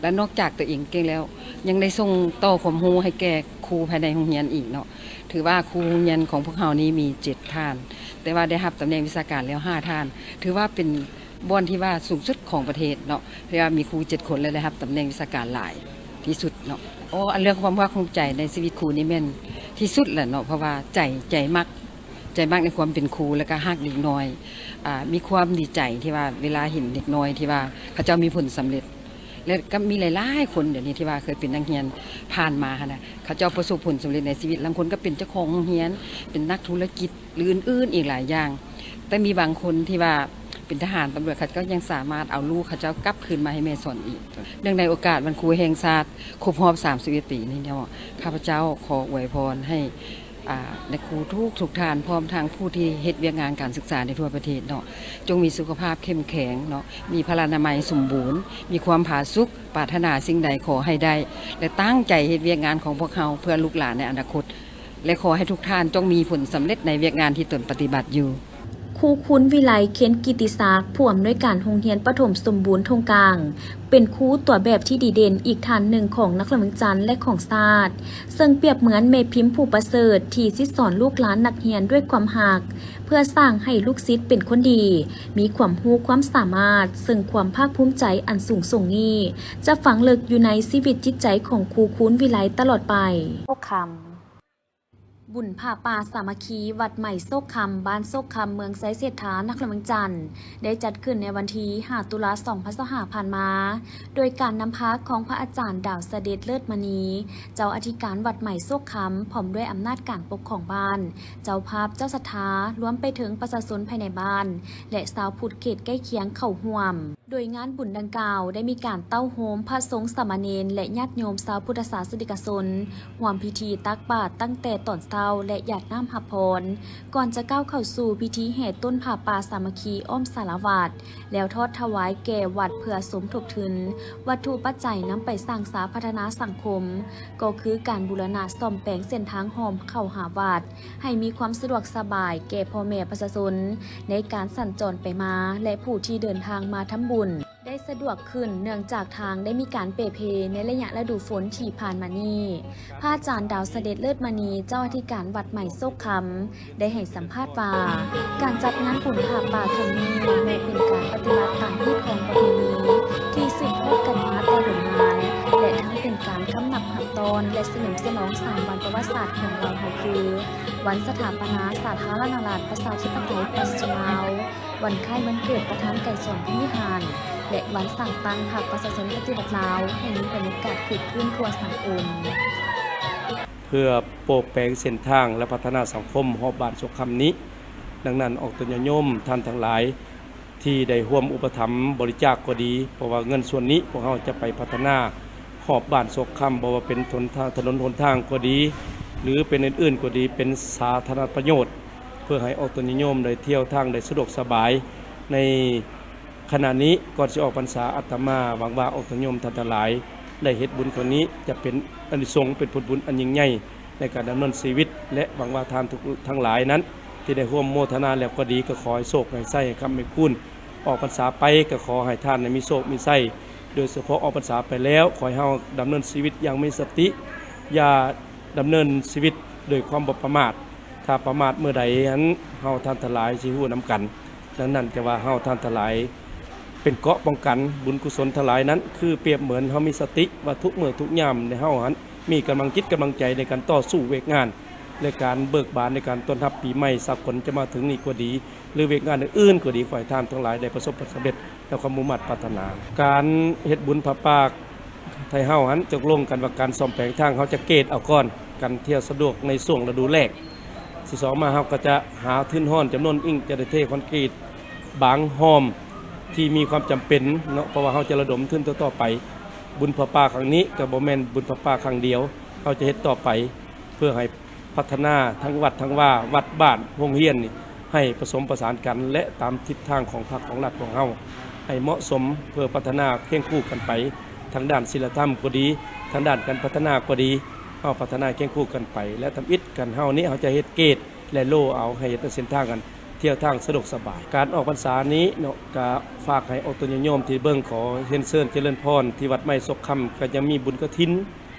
ແລະ ນອກຈາກຕົວເອງເກັ່ງແລ້ວ ຍັງໄດ້ສົ່ງຕໍ່ຄວາມຮູ້ໃຫ້ແກ່ຄູພາຍໃນໂຮງຮຽນອີກເນາະ. ຖືວ່າຄູໂຮງຮຽນຂອງພວກເຮົານີ້ມີເຈັດທ່ານ, ແຕ່ວ່າໄດ້ຮັບຕຳແໜ່ງວິຊາການແລ້ວຫ້າທ່ານ. ຖືວ່າເປັນບ່ອນທີ່ວ່າສູງສຸດຂອງປະເທດເນາະ, ທີ່ວ່າມີຄູເຈັດຄົນ ແລະ ໄດ້ຮັບຕຳແໜ່ງວິຊາການຫຼາຍທີ່ສຸດເນາະ. ໂອ້ ອັນເລື່ອງຄວາມພາກພູມໃຈໃນຊີວິດຄູນີ້ແມ່ນທີ່ສຸດແຫຼະເນາະ, ເພາະວ່າໃຈ ໃຈມັກ ໃຈມັກໃນຄວາມເປັນຄູ ແລ້ວກໍຮັກເດັກນ້ອຍ, ອາ ມີຄວາມດີໃຈທີ່ວ່າເວລາເຫັນເດັກນ້ອຍທີ່ວ່າເຂົາເຈົ້າມີຜົນສຳເລັດ. ແລະ ກໍມີຫຼາຍໆຄົນດຽວນີ້ທີ່ວ່າເຄີຍເປັນນັກຮຽນຜ່ານມາຫັ້ນນະ, ເຂົາເຈົ້າປະສົບຜົນສຳເລັດໃນຊີວິດ, ລາງຄົນກໍເປັນເຈົ້າຂອງໂຮງຮຽນ, ເປັນນັກທຸລະກິດ ຫຼື ອື່ນໆອີກຫຼາຍຢ່າງ. ແຕ່ມີບາງຄົນທີ່ວ່າເປັນທະຫານ, ຕຳຫຼວດ, ເຂົາເຈົ້າຍັງສາມາດເອົາລູກເຂົາເຈົ້າກັບຄືນມາໃຫ້ແມ່ສອນອີກ. ເນື່ອງໃນໂອກາດວັນຄູແຫ່ງຊາດຄົບຮອບສາມສິບເອັດປີນີ້ເນາະ, ຂ້າພະເຈົ້າຂໍອວຍພອນໃຫ້ ອາ ແລະ ຄູທຸກໆທ່ານ ພ້ອມທັງຜູ້ທີ່ເຮັດວຽກງານການສຶກສາໃນທົ່ວປະເທດເນາະ, ຈົ່ງມີສຸຂະພາບເຂັ້ມແຂງເນາະ, ມີພະລານາໄມສົມບູນ, ມີຄວາມຜາສຸກ, ປາດຖະໜາສິ່ງໃດຂໍໃຫ້ໄດ້ ແລະ ຕັ້ງໃຈເຮັດວຽກງານຂອງພວກເຮົາເພື່ອລູກຫຼານໃນອະນາຄົດ, ແລະ ຂໍໃຫ້ທຸກທ່ານຈົ່ງມີຜົນສຳເລັດໃນວຽກງານທີ່ຕົນປະຕິບັດຢູ່. ຄູ ຄຸນວິໄລ ເຄນກິດຕິສັກ ຜູ້ອຳນວຍການໂຮງຮຽນປະຖົມສົມບູນທົ່ງກາງ ເປັນຄູຕົວແບບທີ່ດີເດັ່ນອີກທ່ານໜຶ່ງຂອງນະຄອນຫຼວງວຽງຈັນ ແລະ ຂອງຊາດ, ເຊິ່ງປຽບເໝືອນແມ່ພິມຜູ້ປະເສີດທີ່ສິດສອນລູກຫຼານນັກຮຽນດ້ວຍຄວາມຮັກ ເພື່ອສ້າງໃຫ້ລູກສິດເປັນຄົນດີ, ມີຄວາມຮູ້ຄວາມສາມາດ, ເຊິ່ງຄວາມພາກພູມໃຈອັນສູງສົ່ງນີ້ ຈະຝັງເລິກຢູ່ໃນຊີວິດຈິດໃຈຂອງຄູ ຄູນວິໄລ ຕະຫຼອດໄປ. ພວກຄຳ ບຸນຜ້າປ່າສາມັກຄີ ວັດໃໝ່ໂຊກຄຳ ບ້ານໂຊກຄຳ ເມືອງໄຊເສດຖາ ນະຄອນຫຼວງວຽງຈັນ ໄດ້ຈັດຂຶ້ນໃນວັນທີຫ້າ ຕຸລາ ສອງພັນຊາວຫ້າ ຜ່ານມາ ໂດຍການນຳພາຂອງພະອາຈານ ດາວສະເດັດ ເລີດມະນີ ເຈົ້າອະທິການວັດໃໝ່ໂຊກຄຳ ພ້ອມດ້ວຍອຳນາດການປົກຄອງບ້ານ, ເຈົ້າພາບ, ເຈົ້າສັດທາ, ລວມໄປເຖິງປະຊາຊົນພາຍໃນບ້ານ ແລະ ຊາວພຸດເຂດໃກ້ຄຽງເຂົ້າຮ່ວມ. ໂດຍງານບຸນດັ່ງກ່າວໄດ້ມີການເຕົ້າໂຮມພະສົງສາມະເນນ ແລະ ຍາດໂຍມຊາວພຸດທະສາສະນິກະຊົນ ຮ່ວມພິທີຕັກບາດຕັ້ງແຕ່ຕອນເຊົ້າ ແລະ ຢາດນ້ຳຮັບພອນ ກ່ອນຈະກ້າວເຂົ້າສູ່ພິທີແຫ່ຕົ້ນຜ້າປ່າສາມັກຄີອ້ອມສາລາວັດ ແລ້ວທອດຖວາຍແກ່ວັດເພື່ອສົມທົບທຶນວັດຖຸປັດໄຈນຳໄປສ້າງສາພັດທະນາສັງຄົມ ກໍຄືການບູລະນະສ້ອມແປງເສັ້ນທາງຮ່ອມເຂົ້າຫາວັດ ໃຫ້ມີຄວາມສະດວກສະບາຍແກ່ພໍ່ແມ່ປະຊາຊົນໃນການສັນຈອນໄປມາ ແລະ ຜູ້ທີ່ເດີນທາງມາທຳບຸນໄດ້ສະດວກຂຶ້ນ ເນື່ອງຈາກທາງໄດ້ມີການເປ່ເພໃນໄລຍະລະດູຝົນທີ່ຜ່ານມານີ້. ພະອາຈານ ດາວສະເດັດ ເລີດມະນີ ເຈົ້າອະທິການວັດໃໝ່ໂຊກຄຳ ໄດ້ໃຫ້ສຳພາດວ່າ ການຈັດງານບຸນຜ້າປ່າຄັ້ງນີ້ແມ່ນເປັນການປະຕິບັດຕາມຮີດຄອງປະເພນີທີ່ສືບທອດກັນມາແຕ່ດົນນານ ແລະ ທັງເປັນການກຳນັບຮັບຕ້ອນ ແລະ ສະເຫຼີມສະຫຼອງສາມວັນປະຫວັດສາດຂອງລາວເຮົາຄື ວັນສະຖາປະນາສາທາລະນະລັດປະຊາທິປະໄຕປະຊາຊົນລາວ, ວັນຄ້າຍວັນເກີດປະທານໄກສອນ ພົມວິຫານ ແລະ ວັນສ້າງຕັ້ງພັກປະຊາຊົນປະຕິວັດລາວ ໃຫ້ມີບັນຍາກາດຄຶກຄື້ນທົ່ວສັງຄົມ. ເພື່ອໂປະແປງເສັ້ນທາງ ແລະ ພັດທະນາສັງຄົມຮອບບ້ານໂຊກຄຳນີ້. ດັ່ງນັ້ນ ອອກຕົນຍາດໂຍມທ່ານທັງຫຼາຍທີ່ໄດ້ຮ່ວມອຸປະຖຳບໍລິຈາກກໍດີ, ເພາະວ່າເງິນສ່ວນນີ້ພວກເຮົາຈະໄປພັດທະນາຮອບບ້ານໂຊກຄຳ, ບໍ່ວ່າເປັນຫົນທາງ ຖະໜົນຫົນທາງກໍດີ ຫຼື ເປັນອື່ນໆກໍດີ, ເປັນສາທາລະນະປະໂຫຍດ ເພື່ອໃຫ້ອອກຕົນຍາດໂຍມໄດ້ທ່ຽວທາງໄດ້ສະດວກສະບາຍ. ໃນຂະນະນີ້ ກ່ອນຊິອອກພັນສາ, ອາດຕະມາຫວັງວ່າອອກຕົນຍາດໂຍມທ່ານທັງຫຼາຍໄດ້ເຮັດບຸນຄັ້ງນີ້ ຈະເປັນອານິສົງ ເປັນຜົນບຸນອັນຍິ່ງໃຫຍ່ ໃນການດຳເນີນຊີວິດ ແລະ ຫວັງວ່າທ່ານທຸກ ທັງຫຼາຍນັ້ນ ທີ່ໄດ້ຮ່ວມໂມທະນາແລ້ວກໍດີ, ກໍຂໍໃຫ້ໂຊກໃຫ້ໄຊ ໃຫ້ຄ້ຳໃຫ້ຄູນ. ອອກພັນສາໄປ ກໍຂໍໃຫ້ທ່ານໄດ້ມີໂຊກມີໄຊ, ໂດຍສະເພາະອອກພັນສາໄປແລ້ວ ຂໍໃຫ້ເຮົາດຳເນີນຊີວິດຢ່າງມີສະຕິ, ຢ່າດຳເນີນຊີວິດດ້ວຍຄວາມບໍ່ປະໝາດ. ຖ້າປະໝາດເມື່ອໃດຫັ້ນ ເຮົາທ່ານທັງຫຼາຍຊິຮູ້ນຳກັນ. ດັ່ງນັ້ນ ຈະວ່າເຮົາທ່ານທັງຫຼາຍເປັນເກາະປ້ອງກັນ. ບຸນກຸສົນທັງຫຼາຍນັ້ນ ຄືປຽບເໝືອນເຮົາມີສະຕິວ່າທຸກມື້ທຸກຍາມໃນເຮົາຫັ້ນ ມີກຳລັງຈິດກຳລັງໃຈໃນການຕໍ່ສູ້ວຽກງານ ແລະ ການເບີກບານໃນການຕ້ອນຮັບປີໃໝ່ສາກົນຈະມາເຖິງນີ້ກໍດີ ຫຼື ວຽກງານອື່ນໆກໍດີ, ຂໍໃຫ້ທ່ານທັງຫຼາຍໄດ້ປະສົບຜົນສຳເລັດ ແລະ ຄວາມມຸ່ງມາດປາດຖະໜາ. ການເຮັດບຸນຜ້າປ່າໄທເຮົາຫັ້ນ ຕົກລົງກັນວ່າການສ້ອມແປງທາງ ເຮົາຈະເກດເອົາກ່ອນ ການທ່ຽວສະດວກໃນຊ່ວງລະດູແລ້ງ. ຊິສອງມາ ເຮົາກໍຈະຫາທຶນຮອນຈຳນວນໜຶ່ງ ຈະໄດ້ເທຄອນກຣີດບາງຮ່ອມທີ່ມີຄວາມຈຳເປັນເນາະ, ເພາະວ່າເຮົາຈະລະດົມທຶນຕໍ່ໆໄປ. ບຸນຜ້າປ່າຄັ້ງນີ້ກໍບໍ່ແມ່ນບຸນຜ້າປ່າຄັ້ງດຽວ, ເຮົາຈະເຮັດຕໍ່ໄປ ເພື່ອໃຫ້ ພັດທະນາທັງວັດທັງວາ, ວັດ, ບ້ານ, ໂຮງຮຽນນີ້ ໃຫ້ປະສົມປະສານກັນ ແລະ ຕາມທິດທາງຂອງພັກຂອງລັດຂອງເຮົາ ໃຫ້ເໝາະສົມ ເພື່ອພັດທະນາຄຽງຄູ່ກັນໄປ ທາງດ້ານສິນລະທຳກໍດີ, ທາງດ້ານການພັດທະນາກໍດີ, ເຮົາພັດທະນາຄຽງຄູ່ກັນໄປ. ແລະ ທຳອິດກັນເຮົານີ້ ເຮົາຈະເຮັດເກດ ແລະ ໂລເອົາ ໃຫ້ເຮັດເປັນເສັ້ນທາງອັນທ່ຽວທາງສະດວກສະບາຍ. ການອອກພັນສານີ້ເນາະ ກະຝາກໃຫ້ອອກຕົນຍາດໂຍມທີ່ເບິ່ງ ຂໍຮຽນເຊີນຈະເລີນພອນທີ່ວັດໃໝ່ໂຊກຄຳ ກະຍັງມີບຸນກະຖິນ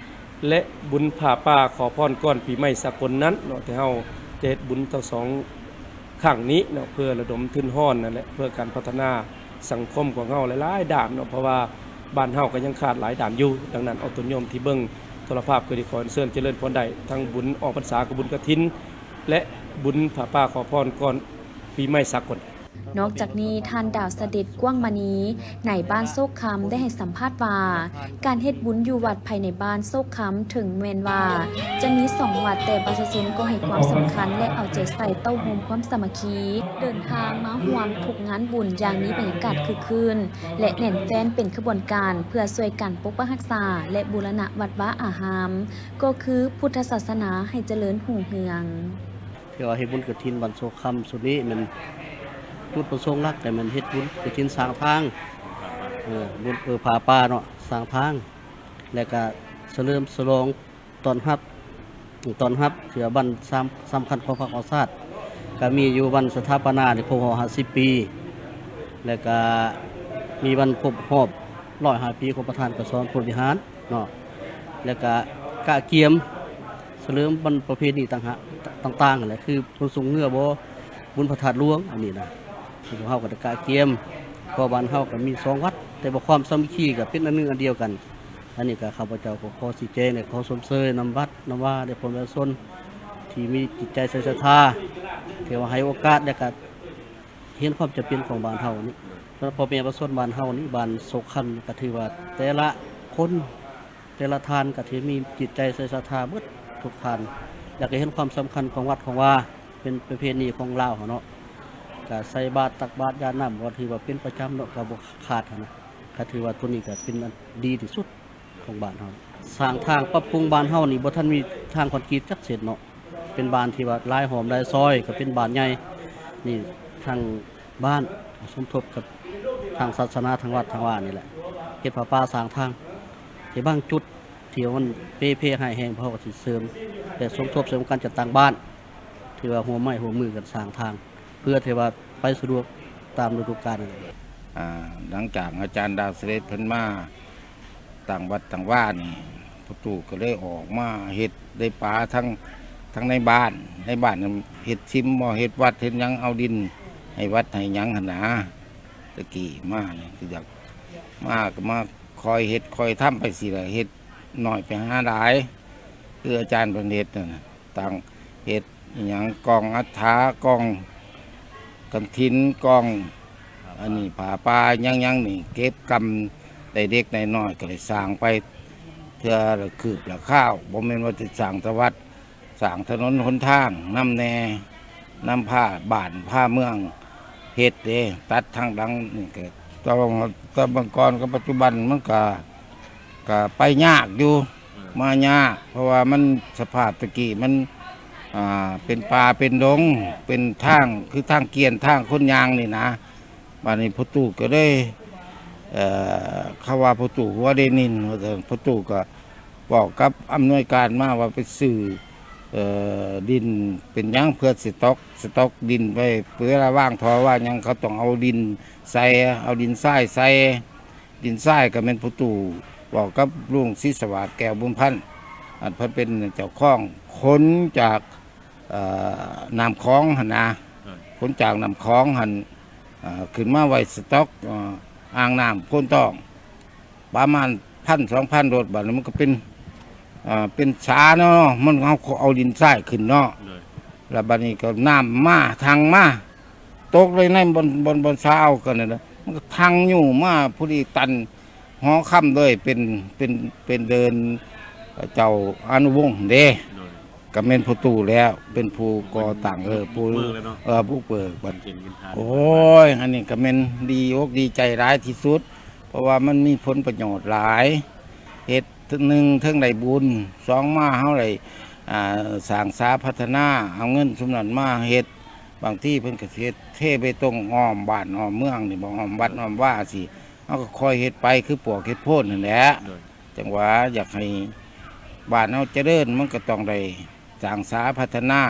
ແລະ ບຸນຜ້າປ່າຂໍພອນກ່ອນປີໃໝ່ສາກົນນັ້ນເນາະ ທີ່ເຮົາຈະເຮັດບຸນທັງສອງຄັ້ງນີ້ເນາະ ເພື່ອລະດົມທຶນຮອນນັ້ນແຫຼະ ເພື່ອການພັດທະນາສັງຄົມຂອງເຮົາຫຼາຍໆດ້ານເນາະ ເພາະວ່າບ້ານເຮົາກໍຍັງຂາດຫຼາຍດ້ານຢູ່. ດັ່ງນັ້ນ ອອກຕົນໂຍມທີ່ເບິ່ງໂທລະພາບກໍດີ ຂໍເຊີນຈະເລີນພອນໄດ້ ທັງບຸນອອກພັນສາກັບບຸນກະຖິນ ແລະ ບຸນຜ້າປ່າຂໍພອນກ່ອນປີໃໝ່ສາກົນ. ນອກຈາກນີ້ ທ່ານ ດາວສະເດັດ ກວ້າງມະນີ ນາຍບ້ານໂຊກຄຳ ໄດ້ໃຫ້ສຳພາດວ່າ ການເຮັດບຸນຢູ່ວັດພາຍໃນບ້ານໂຊກຄຳ ເຖິງແມ່ນວ່າຈະມີສອງວັດ ແຕ່ປະຊາຊົນກໍໃຫ້ຄວາມສຳຄັນ ແລະ ເອົາໃຈໃສ່ເຕົ້າໂຮມຄວາມສາມັກຄີ ເດີນທາງມາຮ່ວມທຸກງານບຸນຢ່າງມີບັນຍາກາດຄຶກຄື້ນ ແລະ ແໜ້ນແຟ້ນເປັນຂະບວນການ ເພື່ອຊ່ວຍກັນປົກປັກຮັກສາ ແລະ ບູລະນະວັດວາອາຮາມ ກໍຄືພຸດທະສາສະໜາໃຫ້ຈະເລີນຮຸ່ງເຮືອງ. ທີ່ວ່າເຮັດບຸນກະຖິນບ້ານໂຊກຄຳຊຸດນີ້ແມ່ນ ຈຸດປະສົງຫຼັກກໍແມ່ນເຮັດບຸນກະຖິນສ້າງທາງ ເອີ ບຸນ ເອີ ຜ້າປ່າເນາະ ສ້າງທາງ ແລະກະສະເຫຼີມສະຫຼອງຕ້ອນຮັບ ຕ້ອນຮັບທີ່ວ່າວັນສຳ ສຳຄັນຂອງພັກຂອງຊາດ ກະມີຢູ່ວັນສະຖາປະນານີ້ຄົບຮອບຫ້າສິບປີ ແລະກະມີວັນຄົບຮອບຮ້ອຍຫ້າປີຂອງປະທານໄກສອນ ພົມວິຫານ ເນາະ ແລ້ວກະກະກຽມສະເຫຼີມວັນປະເພນີຕ່າງຫາກ ຕ່າງໆຫັ້ນແຫຼະ ຄືບຸນສົງເຮືອບໍ ບຸນພະທາດຫຼວງ ອັນນີ້ນະ ພວກເຮົາກໍໄດ້ກະກຽມ ເພາະບ້ານເຮົາກໍມີສອງວັດ ແຕ່ວ່າຄວາມສາມັກຄີກໍເປັນອັນໜຶ່ງອັນດຽວກັນ. ອັນນີ້ກໍຂ້າພະເຈົ້າກໍຂໍຊີ້ແຈງ ແລະ ຂໍຊົມເຊີຍນຳວັດນຳວາ ແລະ ພວກປະຊາຊົນ ທີ່ມີຈິດໃຈໃສ່ສັດທາ ທີ່ວ່າໃຫ້ໂອກາດ ແລະກະເຫັນຄວາມຈຳເປັນຂອງບ້ານເຮົານີ້. ສຳລັບພໍ່ແມ່ປະຊາຊົນບ້ານເຮົານີ້ ບ້ານໂສກຄຳນີ້ ກະຖືວ່າແຕ່ລະຄົນ ແຕ່ລະທ່ານກະຖືມີຈິດໃຈໃສ່ສັດທາເບິດທຸກທ່ານ ແລະກະເຫັນຄວາມສຳຄັນຂອງວັດຂອງວາ ເປັນປະເພນີຂອງລາວເຮົາເນາະ. ກະໃສ່ບາດຕັກບາດຢາດນ້ຳ ກະຖືວ່າເປັນປະຈຳເນາະ ກະບໍ່ຂາດຫັ້ນນະ. ກະຖືວ່າໂຕນີ້ກະເປັນອັນດີທີ່ສຸດຂອງບ້ານເຮົາ. ສ້າງທາງປັບປຸງບ້ານເຮົານີ້ ບໍ່ທັນມີທາງຄອນກຣີດຈັກເສັ້ນເນາະ. ເປັນບ້ານທີ່ວ່າຫຼາຍຮ່ອມຫຼາຍຊອຍ ກະເປັນບ້ານໃຫຍ່ນີ້ ທາງບ້ານສົມທົບກັບທາງສາສະໜາ ທາງວັດທາງວານີ້ແຫຼະ ເຮັດຜ້າປ່າສ້າງທາງ ແຕ່ບາງຈຸດທີ່ວ່າມັນເປ່ເພຮ້າຍແຮງ ພວກເຮົາກະຊິເສີມ ແລະສົມທົບໃສ່ອົງການຈັດຕັ້ງບ້ານ ຖືວ່າຮ່ວມໄມ້ຮ່ວມມືກັນສ້າງທາງ ເພື່ອທີ່ວ່າໄປສະດວກຕາມລະດູການ. ອາ ຫຼັງຈາກອາຈານດາວສະເດັດເພິ່ນມາ ຕັ້ງວັດຕັ້ງວານີ້ ພໍ່ຕູ້ກະເລີຍອອກມາເຮັດໄດ້ປາທັງ ທັງໃນບ້ານ ໃນບ້ານເຮັດຊິມບໍ່ ເຮັດວັດເຮັດຫຍັງ ເອົາດິນໃຫ້ວັດໃຫ້ຫຍັງຫັ້ນນາ. ແຕ່ກີ້ມານີ້ກະຢາກ ມາກະມາຄອຍເຮັດຄອຍທຳໄປຊີ້ລະ ເຮັດໜ້ອຍໄປຫາຫຼາຍ ຄືອາຈານເພິ່ນເຮັດນັ້ນນະ. ຕັ້ງເຮັດອີ່ຫຍັງ ກອງອັດຖາ ກອງກະຖິນ ກອງອັນນີ້ ຜ້າປ່າຫຍັງໆນີ້ ເກັບກຳໄດ້ເລັກໄດ້ນ້ອຍ ກະໄດ້ສ້າງໄປເທື່ອລະຄືບລະຄາວ. ບໍ່ແມ່ນວ່າຈະສ້າງແຕ່ວັດ ສ້າງຖະໜົນຫົນທາງນຳແດ່ ນຳພາບ້ານພາເມືອງເຮັດເດ້. ຕັດທາງຫຼັງນີ້ກະ ແຕ່ວ່າ ແຕ່ເມື່ອກ່ອນກັບປັດຈຸບັນມັນກະ ກະໄປຍາກຢູ່ ເອີ ມາຍາກ ເພາະວ່າມັນ ສະພາບແຕ່ກີ້ມັນ ອ່າ ເປັນປ່າເປັນດົງ ເປັນທາງ ຄືທາງກຽນ ທາງຄົນຍ່າງນີ້ນະ. ບາດນີ້ພໍ່ຕູ້ກະເລີຍ ເອີ ເຂົາວ່າພໍ່ຕູ້ຫົວເດນິນ ວ່າຊັ້ນ ພໍ່ຕູ້ກະເວົ້າກັບອຳນວຍການມາວ່າໄປຊື້ ເອີ ດິນ ເປັນຫຍັງ ເພື່ອສະຕັອກ ສະຕັອກດິນໄວ້ ເວລາວາງທໍ່ວາງຫຍັງ ເຂົາຕ້ອງເອົາດິນໃສ່ ເອົາດິນຊາຍໃສ່ ດິນຊາຍກະແມ່ນພໍ່ຕູ້ເວົ້າກັບລຸງສີສະຫວາດ ແກ້ວບຸນພັນ ອັນເພິ່ນເປັນເຈົ້າຂອງ ຂົນຈາກ ເອີ ນ້ຳຂອງຫັ້ນນະ ຂົນຈາກນ້ຳຂອງຫັ້ນ ເອີ ຂຶ້ນມາໄວ້ສະຕັອກ ເອີ ອ່າງນ້ຳໂພນຕອງ ປະມານພັນສອງພັນໂລດ. ບາດນີ້ມັນກະເປັນ ເອີ ເປັນສາເນາະ ມັນ ເຮົາເອົາດິນຊາຍຂຶ້ນເນາະ ແລ້ວບາດນີ້ກະນ້ຳມາ ທັ່ງມາ ຕົກເລີຍໃນບ່ອນ ບ່ອນ ບ່ອນສາເອົາກັນນັ້ນນະ ມັນກະທັ່ງຢູ່ມາພໍດີຕັນຫໍຄຳເລີຍ ເປັນ ເປັນ ເປັນເດີ່ນເຈົ້າອະນຸວົງເດ້. ກະແມ່ນພໍ່ຕູ້ແລ້ວ ເປັນຜູ້ກໍ່ຕັ້ງ ເອີ ຜູ້ບຸກເບີກເລີຍເນາະ ເອີ ບຸກເບີກບັດ ໂອ້ຍ ອັນນີ້ກະແມ່ນດີອົກດີໃຈຫຼາຍທີ່ສຸດ ເພາະວ່າມັນມີຜົນປະໂຫຍດຫຼາຍ ເຮັດ ໜຶ່ງ ເຖິງໄດ້ບຸນ ສອງ ມາເຮົາໄດ້ ອ່າ ສ້າງສາພັດທະນາ ເອົາເງິນຊຸມນັ້ນມາເຮັດ ບາງທີເພິ່ນກະເຮັດເທເບຕົງອ້ອມບ້ານອ້ອມເມືອງນີ້ ບໍ່ ອ້ອມວັດອ້ອມວາຊີ້ ເຮົາກະຄ່ອຍເຮັດໄປ ຄືປວກເຮັດໂພນຫັ້ນແຫຼະ. ຈັ່ງວ່າຢາກໃຫ້ບ້ານເຮົາຈະເລີນ ມັນກະຕ້ອງໄດ້ສ້າງສາພັດທະນາ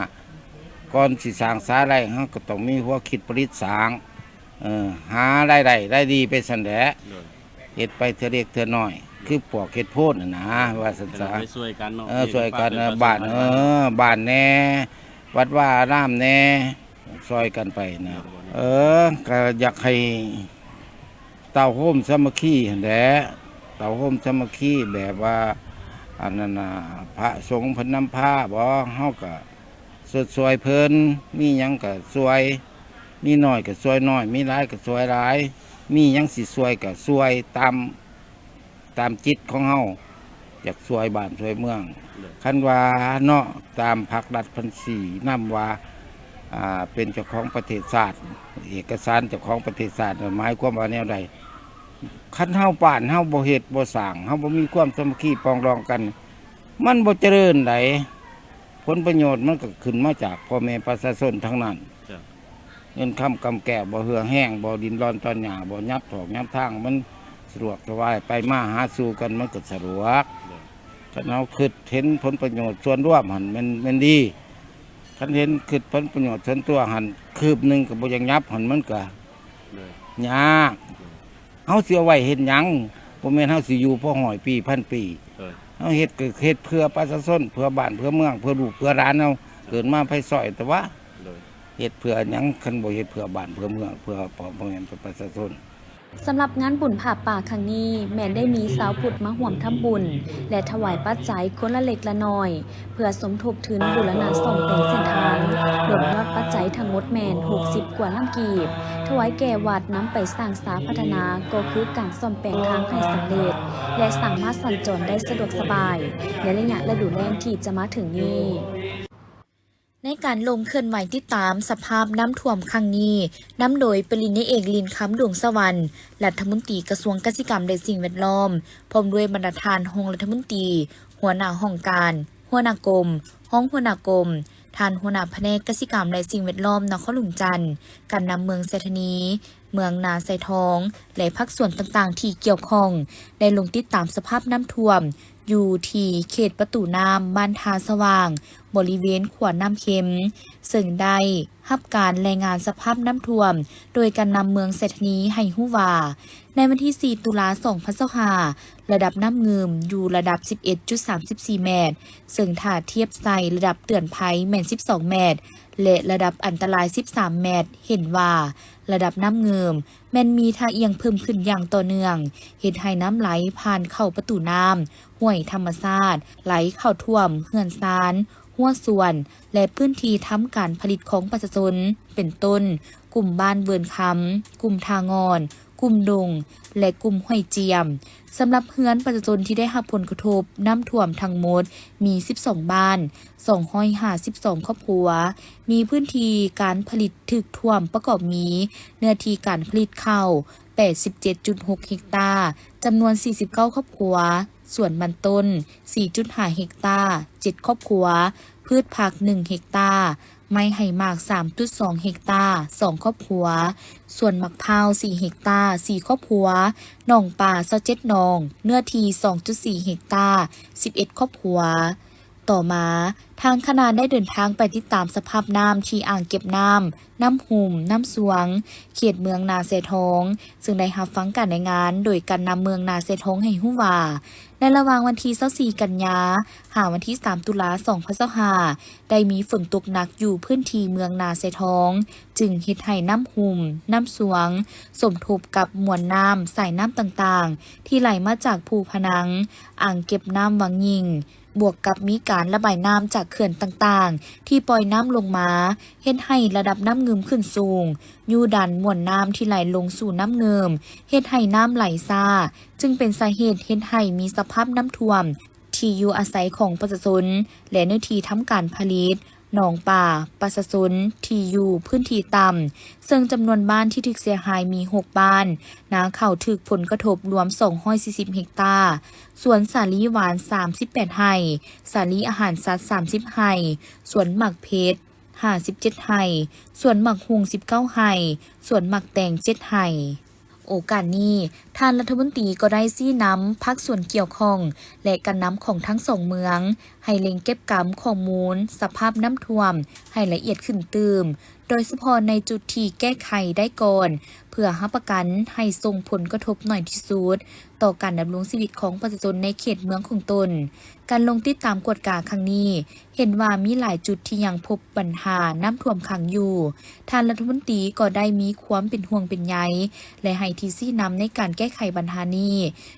ກ່ອນຊິສ້າງສາໄດ້ ເຮົາກະຕ້ອງມີຫົວຄິດຜະລິດສ້າງ ເອີ ຫາລາຍໄດ້ລາຍດີໄປຊັ້ນແຫຼະ ເຮັດໄປເທື່ອເລັກເທື່ອນ້ອຍ ຄືປວກເຮັດໂພນຫັ້ນນະ ວ່າຊັ້ນສາ ເອີ ຊ່ວຍກັນເນາະ ເອີ ຊ່ວຍກັນ ເອີ ບ້ານ ເອີ ບ້ານແດ່ ວັດວາອາລາມແດ່ ຊ່ອຍກັນໄປນະ. ເອີ ກະຢາກໃຫ້ ເຕົ້າໂຮມສາມັກຄີຫັ້ນແຫຼະ ເຕົ້າໂຮມສາມັກຄີແບບວ່າ ອັນນັ້ນນະ ພະສົງເພິ່ນນຳພາບໍ ເຮົາກະຊົດຊ່ວຍເພິ່ນ ມີຫຍັງກະຊ່ວຍ ມີໜ້ອຍກະຊ່ວຍໜ້ອຍ ມີຫຼາຍກະຊ່ວຍຫຼາຍ ມີຫຍັງຊິຊ່ວຍກະຊ່ວຍຕາມ ຕາມຈິດຂອງເຮົາ ຢາກຊ່ວຍບ້ານຊ່ວຍເມືອງ. ຄັນວ່າເນາະ ຕາມພັກລັດເພິ່ນຊີ້ນຳວ່າ ອ່າ ເປັນເຈົ້າຂອງປະເທດຊາດ ເອກະສານເຈົ້າຂອງປະເທດຊາດ ໝາຍຄວາມວ່າແນວໃດ? ຄັນເຮົາ ບ້ານເຮົາບໍ່ເຮັດບໍ່ສ້າງ ເຮົາບໍ່ມີຄວາມສາມັກຄີປອງດອງກັນ ມັນບໍ່ຈະເລີນໃດ໋. ຜົນປະໂຫຍດມັນກະຂຶ້ນມາຈາກພໍ່ແມ່ປະຊາຊົນທັງນັ້ນ. ເງິນຄຳກຳແກ້ວບໍ່ເຫື່ອແຮງ ບໍ່ດິ້ນລອນຕອນຫຍ້າ ບໍ່ຫຍັບຖອກຫຍັບທາງ ມັນສະດວກສະບາຍ ໄປມາຫາສູ່ກັນມັນກະສະດວກ. ຄັນເຮົາຄຶດເຫັນຜົນປະໂຫຍດສ່ວນລວມຫັ້ນແມ່ນ ແມ່ນດີ ຄັນເຫັນຄຶດຜົນປະໂຫຍດສ່ວນຕົວຫັ້ນ ຄືບໜຶ່ງກະບໍ່ຢາກຫຍັບຫັ້ນ ມັນກະຍາກ. ເຮົາຊິເອົາໄວ້ເຮັດຫຍັງ? ບໍ່ແມ່ນເຮົາຊິຢູ່ພໍຮ້ອຍປີພັນປີ. ເຮົາເຮັດກະເຮັດເພື່ອປະຊາຊົນ ເພື່ອບ້ານເພື່ອເມືອງ ເພື່ອລູກເພື່ອຫຼານເຮົາ ເກີດມາໃຜຊ່ອຍແຕ່ວ່າ ເຮັດເພື່ອຫຍັງ ຄັນບໍ່ເຮັດເພື່ອບ້ານເພື່ອເມືອງ ເພື່ອພໍ່ແມ່ປະຊາຊົນ? ສຳລັບງານບຸນຜ້າປ່າຄັ້ງນີ້ ແມ່ນໄດ້ມີຊາວພຸດມາຮ່ວມທຳບຸນ ແລະ ຖວາຍປັດໄຈຄົນລະເລັກລະນ້ອຍ ເພື່ອສົມທົບທຶນບູລະນະສ້ອມແປງເສັ້ນທາງ ລວມຍອດປັດໄຈທັງໝົດແມ່ນຫົກສິບກວ່າລ້ານກີບ ຖວາຍແກ່ວັດນຳໄປສ້າງສາພັດທະນາ ກໍຄືການສ້ອມແປງທາງໃຫ້ສຳເລັດ ແລະ ສາມາດສັນຈອນໄດ້ສະດວກສະບາຍ ໃນໄລຍະລະດູແລ້ງທີ່ຈະມາເຖິງນີ້. ໃນການລົງເຄື່ອນໄຫວຕິດຕາມສະພາບນ້ຳຖ້ວມຄັ້ງນີ້ ນຳໂດຍປະລິນຍາເອກ ລິນຄຳ ດວງສະຫວັນ ລັດຖະມົນຕີກະຊວງກະສິກຳ ແລະ ສິ່ງແວດລ້ອມ, ພ້ອມດ້ວຍບັນດາທ່ານຮອງລັດຖະມົນຕີ, ຫົວໜ້າຫ້ອງການ, ຫົວໜ້າກົມ, ຮອງຫົວໜ້າກົມ, ທ່ານຫົວໜ້າພະແນກກະສິກຳ ແລະ ສິ່ງແວດລ້ອມນະຄອນຫຼວງຈັນ, ການນຳເມືອງໄຊທານີ, ເມືອງນາໄຊທອງ ແລະ ພາກສ່ວນຕ່າງໆທີ່ກ່ຽວຂ້ອງ ໄດ້ລົງຕິດຕາມສະພາບນ້ຳຖ້ວມ ຢູ່ທີ່ເຂດປະຕູນ້ຳບ້ານທ່າສະຫວ່າງ ບໍລິເວນຂົວນ້ຳເຄັມ, ເຊິ່ງໄດ້ຮັບການລາຍງານສະພາບນ້ຳຖ້ວມ ໂດຍການນຳເມືອງໄຊທານີໃຫ້ຮູ້ວ່າ ໃນວັນທີສີ່ ຕຸລາ ສອງພັນຊາວຫ້າ ລະດັບນ້ຳງື່ມຢູ່ລະດັບສິບເອັດຈຸດສາມສິບສີ່ແມັດ, ເຊິ່ງຖ້າທຽບໃສ່ລະດັບເຕືອນໄພແມ່ນສິບສອງແມັດ ແລະ ລະດັບອັນຕະລາຍສິບສາມແມັດ, ເຫັນວ່າລະດັບນ້ຳງື່ມ ແມ່ນມີທ່າອ່ຽງເພີ່ມຂຶ້ນຢ່າງຕໍ່ເນື່ອງ, ເຮັດໃຫ້ນ້ຳໄຫຼຜ່ານເຂົ້າປະຕູນ້ຳ, ຫ້ວຍທຳມະຊາດ, ໄຫຼເຂົ້າຖ້ວມເຮືອນຊານ, ຮົ້ວສວນ ແລະ ພື້ນທີ່ທຳການຜະລິດຂອງປະຊາຊົນ, ເປັນຕົ້ນ ກຸ່ມບ້ານເວີນຄຳ, ກຸ່ມທ່າງ່ອນ, ກຸ່ມດົງ ແລະ ກຸ່ມຫ້ວຍຈຽມ. ສຳລັບເຮືອນປະຊາຊົນທີ່ໄດ້ຮັບຜົນກະທົບນ້ຳຖ້ວມທັງໝົດມີສິບສອງບ້ານ, ສອງຮ້ອຍຫ້າສິບສອງຄອບຄົວ, ມີພື້ນທີ່ການຜະລິດຖືກຖ້ວມປະກອບມີ ເນື້ອທີ່ການຜະລິດເຂົ້າ ແປດສິບເຈັດຈຸດຫົກເຮັກຕາ, ຈຳນວນສີ່ສິບເກົ້າຄອບຄົວ, ສວນມັນຕົ້ນ ສີ່ຈຸດຫ້າເຮັກຕາ ເຈັດຄອບຄົວ, ພືດຜັກໜຶ່ງເຮັກຕາ, ໄມ້ໄຮ່ໝາກ ສາມຈຸດສອງເຮັກຕາ ສອງຄອບຄົວ, ສວນໝາກພ້າວ ສີ່ເຮັກຕາ ສີ່ຄອບຄົວ, ໜອງປາ ຊາວເຈັດໜອງ ເນື້ອທີ່ ສອງຈຸດສີ່ເຮັກຕາ ສິບເອັດຄອບຄົວ. ຕໍ່ມາ, ທາງຄະນະໄດ້ເດີນທາງໄປຕິດຕາມສະພາບນ້ຳທີ່ອ່າງເກັບນ້ຳ ນ້ຳຫຸ່ມ, ນ້ຳຊວງ ເຂດເມືອງນາແຊທອງ, ເຊິ່ງໄດ້ຮັບຟັງການລາຍງານໂດຍການນຳເມືອງນາແຊທອງໃຫ້ຮູ້ວ່າ ໃນລະຫວ່າງວັນທີຊາວສີ່ ກັນຍາ ຫາວັນທີສາມ ຕຸລາ ສອງພັນຊາວຫ້າ ໄດ້ມີຝົນຕົກໜັກຢູ່ພື້ນທີ່ເມືອງນາແຊທອງ, ຈຶ່ງເຮັດໃຫ້ນ້ຳຫຸ່ມ, ນ້ຳຊວງ ສົມທົບກັບມວນນ້ຳ, ສາຍນ້ຳຕ່າງໆ ທີ່ໄຫຼມາຈາກພູພະນັງ, ອ່າງເກັບນ້ຳວັງຍິງ, ບວກກັບມີການລະບາຍນ້ຳຈາກເຂື່ອນຕ່າງໆ ທີ່ປ່ອຍນ້ຳລົງມາ, ເຮັດໃຫ້ລະດັບນ້ຳງື່ມຂຶ້ນສູງ, ຍູ້ດັນມວນນ້ຳທີ່ໄຫຼລົງສູ່ນ້ຳງື່ມ, ເຮັດໃຫ້ນ້ຳໄຫຼຊ້າ, ຈຶ່ງເປັນສາເຫດເຮັດໃຫ້ມີສະພາບນ້ຳຖ້ວມທີ່ຢູ່ອາໄສຂອງປະຊາຊົນ ແລະ ເນື້ອທີ່ທຳການຜະລິດ, ໜອງປາ, ປະຊາຊົນທີ່ຢູ່ພື້ນທີ່ຕ່ຳ, ເຊິ່ງຈຳນວນບ້ານທີ່ຖືກເສຍຫາຍມີຫົກບ້ານ, ນາເຂົ້າຖືກຜົນກະທົບລວມສອງຮ້ອຍສີ່ສິບເຮັກຕາ, ສວນສາລີຫວານສາມສິບແປດໄຮ່, ສາລີອາຫານສັດສາມສິບໄຮ່, ສວນໝາກເຜັດຫ້າສິບເຈັດໄຮ່, ສວນໝາກຫຸ່ງສິບເກົ້າໄຮ່, ສວນໝາກແຕງເຈັດໄຮ່. ໂອກາດນີ້, ທ່ານລັດຖະມົນຕີກໍໄດ້ຊີ້ນຳພາກສ່ວນກ່ຽວຂ້ອງ ແລະ ການນຳຂອງທັງສອງເມືອງ ໃຫ້ເລັ່ງເກັບກຳຂໍ້ມູນສະພາບນ້ຳຖ້ວມໃຫ້ລະອຽດຂຶ້ນຕື່ມ, ໂດຍສະເພາະໃນຈຸດທີ່ແກ້ໄຂໄດ້ກ່ອນ, ເພື່ອຮັບປະກັນໃຫ້ສົ່ງຜົນກະທົບໜ້ອຍທີ່ສຸດ ຕໍ່ການດຳລົງຊີວິດຂອງປະຊາຊົນໃນເຂດເມືອງຂອງຕົນ. ການລົງຕິດຕາມກວດກາຄັ້ງນີ້ ເຫັນວ່າມີຫຼາຍຈຸດທີ່ຍັງພົບບັນຫານ້ຳຖ້ວມຂັງຢູ່. ທ່ານລັດຖະມົນຕີກໍໄດ້ມີຄວາມເປັນຫ່ວງເປັນໃຍ ແລະ ໃຫ້ທີ່ຊີ້ນຳໃນການແກ້ໄຂບັນຫານີ້,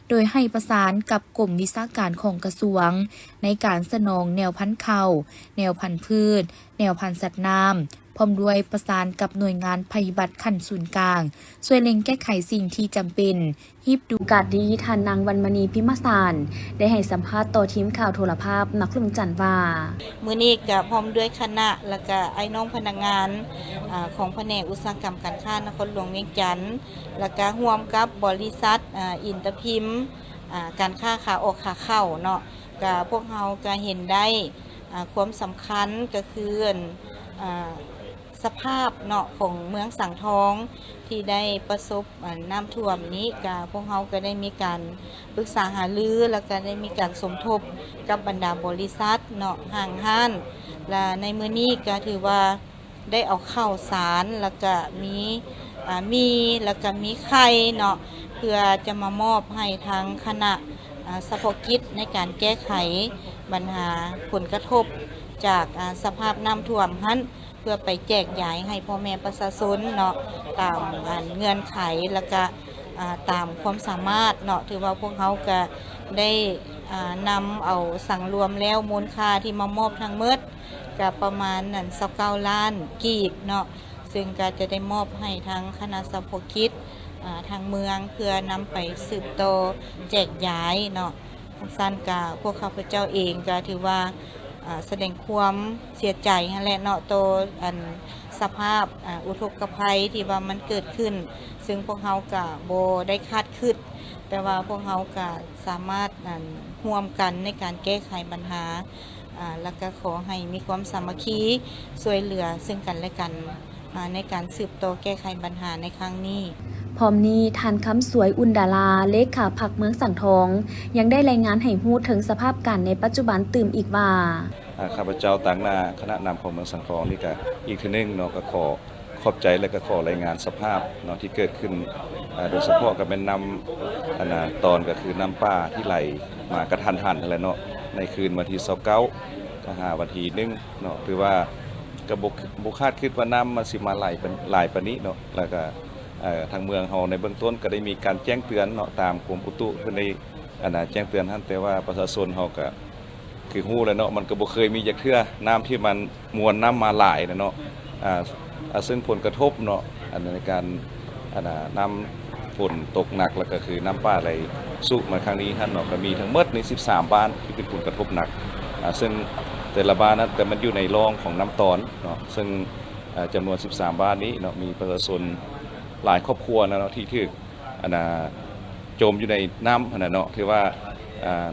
ໂດຍໃຫ້ປະສານກັບກົມວິຊາການຂອງກະຊວງ ໃນການສະໜອງແນວພັນເຂົ້າ, ແນວພັນພືດ, ແນວພັນສັດນ້ຳ, ພ້ອມດ້ວຍປະສານກັບໜ່ວຍງານໄພພິບັດຂັ້ນສູນກາງ ຊ່ວຍເລັ່ງແກ້ໄຂສິ່ງທີ່ຈຳເປັນ. ຮີບດູ. ໂອກາດນີ້, ທ່ານນາງ ວັນມະນີ ພິມມະສານ ໄດ້ໃຫ້ສຳພາດຕໍ່ທີມຂ່າວໂທລະພາບນະຄອນຫຼວງຈັນວ່າ, ມື້ນີ້ກະພ້ອມດ້ວຍຄະນະ ແລະກະອ້າຍນ້ອງພະນັກງານ ອາ ຂອງພະແນກອຸດສາຫະກຳການຄ້ານະຄອນຫຼວງວຽງຈັນ ແລະກະຮ່ວມກັບບໍລິສັດ ອາ ອິນຕະພິມ ອາ ການຄ້າຂາອອກຂາເຂົ້າເນາະ, ກະພວກເຮົາກະເຫັນໄດ້ ອາ ຄວາມສຳຄັນກະຄື ອາ ສະພາບເນາະ ຂອງເມືອງສັງທອງທີ່ໄດ້ປະສົບ ອັນ ນ້ຳຖ້ວມນີ້ ກະພວກເຮົາກະໄດ້ມີການປຶກສາຫາລື ແລ້ວກະໄດ້ມີການສົມທົບກັບບັນດາບໍລິສັດເນາະ ຫ້າງຮ້ານ ແລະ ໃນມື້ນີ້ກະຖືວ່າໄດ້ເອົາເຂົ້າສານ ແລ້ວກະມີ ອາ ໝີ່ ແລ້ວກະມີໄຂ່ເນາະ ເພື່ອຈະມາມອບໃຫ້ທາງຄະນະ ອາ ສະເພາະກິດໃນການແກ້ໄຂບັນຫາຜົນກະທົບຈາກ ອາ ສະພາບນ້ຳຖ້ວມຫັ້ນ ເພື່ອໄປແຈກຢາຍໃຫ້ພໍ່ແມ່ປະຊາຊົນເນາະ ຕາມ ອັນ ເງື່ອນໄຂ ແລ້ວກະ ອ່າ ຕາມຄວາມສາມາດເນາະ. ຖືວ່າພວກເຮົາກະໄດ້ ອ່າ ນຳເອົາສັງລວມແລ້ວ ມູນຄ່າທີ່ມາມອບທັງໝົດກະປະມານນັ້ນ ຊາວເກົ້າລ້ານກີບເນາະ, ເຊິ່ງກະຈະໄດ້ມອບໃຫ້ທາງຄະນະສະເພາະກິດ ອ່າ ທາງເມືອງ ເພື່ອນຳໄປສືບຕໍ່ແຈກຢາຍເນາະ. ຈັ່ງຊັ້ນກະພວກຂ້າພະເຈົ້າເອງກະຖືວ່າ ອ່າ ສະແດງຄວາມເສຍໃຈຫັ້ນແຫຼະເນາະ ຕໍ່ອັນສະພາບ ອ່າ ອຸທົກກະໄພທີ່ວ່າມັນເກີດຂຶ້ນ, ເຊິ່ງພວກເຮົາກະບໍ່ໄດ້ຄາດຄິດ, ແຕ່ວ່າພວກເຮົາກະສາມາດ ອັນ ຮ່ວມກັນໃນການແກ້ໄຂບັນຫາ ອ່າ ແລ້ວກະຂໍໃຫ້ມີຄວາມສາມັກຄີຊ່ວຍເຫຼືອເຊິ່ງກັນແລະກັນ ອ່າ ໃນການສືບຕໍ່ແກ້ໄຂບັນຫາໃນຄັ້ງນີ້. ພ້ອມນີ້ ທ່ານ ຄຳສວຍ ອຸ່ນດາລາ ເລຂາພັກເມືອງສັງທອງ ຍັງໄດ້ລາຍງານໃຫ້ຮູ້ເຖິງສະພາບການໃນປັດຈຸບັນຕື່ມອີກວ່າ ອ່າ ຂ້າພະເຈົ້າຕາງໜ້າຄະນະນຳຂອງເມືອງສັງທອງນີ້ກະອີກເທື່ອໜຶ່ງເນາະ ກະຂໍຂອບໃຈ ແລະກະຂໍລາຍງານສະພາບເນາະ ທີ່ເກີດຂຶ້ນ ອ່າ ໂດຍສະເພາະກະແມ່ນນ້ຳ ອັນນ່າ ຕອນກະຄືນ້ຳປ່າທີ່ໄຫຼມາກະທັນຫັນຫັ້ນແຫຼະເນາະ ໃນຄືນວັນທີຊາວເກົ້າ ກະຫາວັນທີໜຶ່ງເນາະ. ຖືວ່າກະບໍ່ ບໍ່ຄາດຄິດວ່ານ້ຳມັນຊິມາໄຫຼປານ ຫຼາຍປານນີ້ເນາະ. ແລ້ວກະ ເອີ ທາງເມືອງເຮົາໃນເບື້ອງຕົ້ນກະໄດ້ມີການແຈ້ງເຕືອນເນາະ ຕາມກົມອຸຕຸເພິ່ນໄດ້ ອັນນ່າ ແຈ້ງເຕືອນຫັ້ນ, ແຕ່ວ່າປະຊາຊົນເຮົາກະຄືຮູ້ແຫຼະເນາະ ມັນກະບໍ່ເຄີຍມີຈັກເທື່ອ ນ້ຳທີ່ມັນມວນນ້ຳມາຫຼາຍນະເນາະ. ອ່າ ອ່າ ເຊິ່ງຜົນກະທົບເນາະ ອັນໃນການ ອັນນ່າ ນ້ຳຝົນຕົກໜັກ ແລ້ວກະຄືນ້ຳປ່າໄຫຼຊຸມາຄັ້ງນີ້ຫັ້ນເນາະ ກະມີທັງໝົດໃນສິບສາມບ້ານທີ່ເປັນຜົນກະທົບໜັກ. ອ່າ ເຊິ່ງແຕ່ລະບ້ານນັ້ນກະແມ່ນຢູ່ໃນຮ່ອງຂອງນ້ຳຕອນເນາະ ເຊິ່ງ ອ່າ ຈຳນວນສິບສາມບ້ານນີ້ເນາະ ມີປະຊາຊົນຫຼາຍຄອບຄົວນະເນາະ ທີ່ຖືກ ອັນນ່າ ຈົມຢູ່ໃນນ້ຳຫັ້ນນະເນາະ. ຖືວ່າ ອ່າ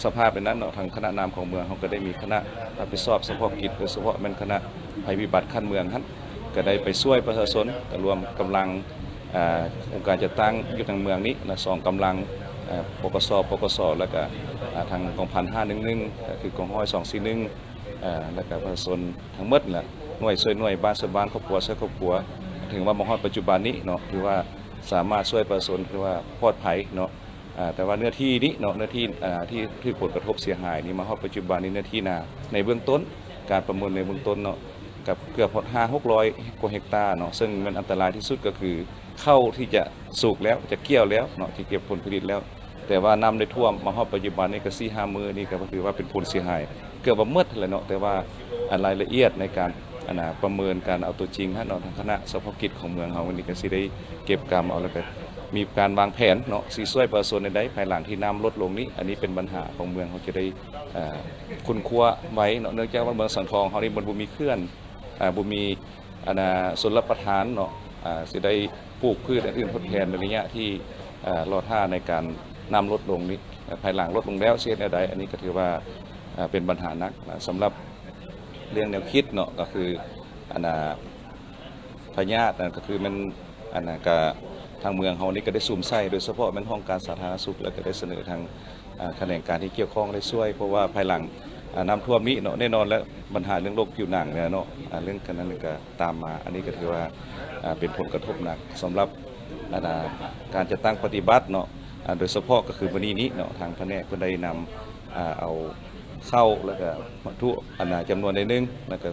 ສະພາບໃນນັ້ນເນາະ ທາງຄະນະນຳຂອງເມືອງເຮົາກະໄດ້ມີຄະນະຮັບຜິດຊອບສະເພາະກິດ ໂດຍສະເພາະແມ່ນຄະນະໄພພິບັດຂັ້ນເມືອງຫັ້ນ ກະໄດ້ໄປຊ່ວຍປະຊາຊົນ ກະລວມກຳລັງ ອ່າ ອົງການຈັດຕັ້ງຢູ່ທາງເມືອງນີ້ນະ ສອງກຳລັງ ອ່າ ປກສ ປກສ ແລ້ວກະ ອ່າ ທາງກອງພັນຫ້າໜຶ່ງໜຶ່ງ ກະຄືກອງຮ້ອຍສອງສີ່ໜຶ່ງ ອ່າ ແລ້ວກະປະຊາຊົນທັງໝົດແຫຼະ ໜ່ວຍຊ່ວຍໜ່ວຍ ບ້ານຊ່ວຍບ້ານ ຄອບຄົວຊ່ວຍຄອບຄົວ ເຖິງວ່າມາຮອດປັດຈຸບັນນີ້ເນາະ ຖືວ່າສາມາດຊ່ວຍປະຊາຊົນ ຖືວ່າປອດໄພເນາະ. ອ່າ ແຕ່ວ່າເນື້ອທີ່ນີ້ເນາະ ເນື້ອທີ່ ອ່າ ທີ່ຖືກຜົນກະທົບເສຍຫາຍນີ້ ມາຮອດປັດຈຸບັນນີ້ ເນື້ອທີ່ນາໃນເບື້ອງຕົ້ນ ການປະເມີນໃນເບື້ອງຕົ້ນເນາະ ກະເກືອບຮອດຫ້າຫົກຮ້ອຍກວ່າເຮັກຕາເນາະ ເຊິ່ງແມ່ນອັນຕະລາຍທີ່ສຸດກະຄື ເຂົ້າທີ່ຈະສຸກແລ້ວ ຈະກ່ຽວແລ້ວເນາະ ທີ່ເກັບຜົນຜະລິດແລ້ວ ແຕ່ວ່ານ້ຳໄດ້ຖ້ວມມາຮອດປັດຈຸບັນນີ້ກະສີ່ຫ້າມື້ນີ້ ກະຖືວ່າເປັນຜົນເສຍຫາຍເກືອບວ່າໝົດຫັ້ນແຫຼະເນາະ. ແຕ່ວ່າ ອ່າ ລາຍລະອຽດໃນການ ອັນນ່າ ປະເມີນການເອົາຕົວຈິງຫັ້ນເນາະ ທາງຄະນະສະເພາະກິດຂອງເມືອງເຮົານີ້ກະຊິໄດ້ເກັບກຳເອົາ ແລ້ວກະມີການວາງແຜນເນາະ ຊິຊ່ວຍປະຊາຊົນແນວໃດພາຍຫຼັງທີ່ນ້ຳລົດລົງນີ້. ອັນນີ້ເປັນບັນຫາຂອງເມືອງ ເຮົາຈະໄດ້ ເອີ ຄົ້ນຄວ້າໄວ້ເນາະ ເນື່ອງຈາກວ່າເມືອງສັງທອງເຮົານີ້ມັນບໍ່ມີເຂື່ອນ ອ່າ ບໍ່ມີ ອັນນ່າ ຊົນລະປະທານເນາະ ອ່າ ຊິໄດ້ປູກພືດອັນອື່ນທົດແທນໃນໄລຍະທີ່ ອ່າ ລໍຖ້າໃນການນ້ຳລົດລົງນີ້ ພາຍຫຼັງລົດລົງແລ້ວຊິເຮັດແນວໃດ. ອັນນີ້ກະຖືວ່າ ອ່າ ເປັນບັນຫາໜັກນະ. ສຳລັບເລື່ອງແນວຄິດເນາະ ກະຄື ອັນນ່າ ພະຍາດນັ້ນກະຄືແມ່ນ ອັນນັ້ນກະ ທາງເມືອງເຮົານີ້ກະໄດ້ສຸມໃສ່ ໂດຍສະເພາະແມ່ນຫ້ອງການສາທາລະນະສຸກ ແລ້ວກະໄດ້ສະເໜີທາງ ອ່າ ຂະແໜງການທີ່ກ່ຽວຂ້ອງໄດ້ຊ່ວຍ ເພາະວ່າພາຍຫຼັງ ອ່າ ນ້ຳຖ້ວມນີ້ເນາະ ແນ່ນອນແລ້ວ ບັນຫາເລື່ອງໂລກຜິວໜັງນີ້ເນາະ ອ່າ ເລື່ອງການນັ້ນກະຕາມມາ. ອັນນີ້ກະຖືວ່າ ອ່າ ເປັນຜົນກະທົບໜັກສຳລັບ ອັນນ່າ ການຈັດຕັ້ງປະຕິບັດເນາະ ອ່າ ໂດຍສະເພາະກະຄືມື້ນີ້ນີ້ເນາະ ທາງພະແນກເພິ່ນໄດ້ນຳ ອ່າ ເອົາເຂົ້າ ແລ້ວກະວັດຖຸ ອັນນ່າ ຈຳນວນໜ້ອຍໜຶ່ງ ແລ້ວກະ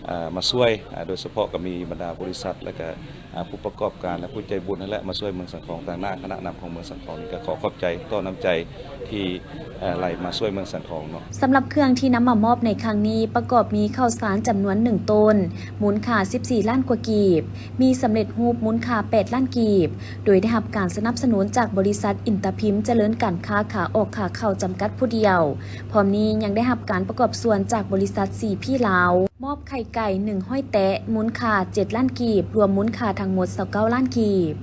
ອ່າ ມາຊ່ວຍ ອ່າ ໂດຍສະເພາະກະມີບັນດາບໍລິສັດ ແລ້ວກະ ອ່າ ຜູ້ປະກອບການ ແລະ ຜູ້ໃຈບຸນຫັ້ນແຫຼະ ມາຊ່ວຍເມືອງສັງທອງ. ຕາງໜ້າຄະນະນຳຂອງເມືອງສັງທອງນີ້ກະຂໍຂອບໃຈຕໍ່ນ້ຳໃຈທີ່ ເອີ ໄຫຼມາຊ່ວຍເມືອງສັງທອງເນາະ. ສຳລັບເຄື່ອງທີ່ນຳມາມອບໃນຄັ້ງນີ້ ປະກອບມີເຂົ້າສານຈຳນວນໜຶ່ງໂຕນ ມູນຄ່າສິບສີ່ລ້ານກວ່າກີບ, ມີສຳເລັດຮູບມູນຄ່າແປດລ້ານກີບ ໂດຍໄດ້ຮັບການສະໜັບສະໜູນຈາກບໍລິສັດອິນຕາພິມຈະເລີນການຄ້າຂາອອກຂາເຂົ້າຈຳກັດຜູ້ດຽວ. ພ້ອມນີ້ຍັງໄດ້ຮັບການປະກອບສ່ວນຈາກບໍລິສັດ ຊີພີ ລາວ ມອບໄຂ່ໄກ່ໜຶ່ງຮ້ອຍແຕະ ມູນຄ່າເຈັດລ້ານກີບ, ລວມມູນຄ່າທັງໝົດຊາວເກົ້າລ້ານກີບ.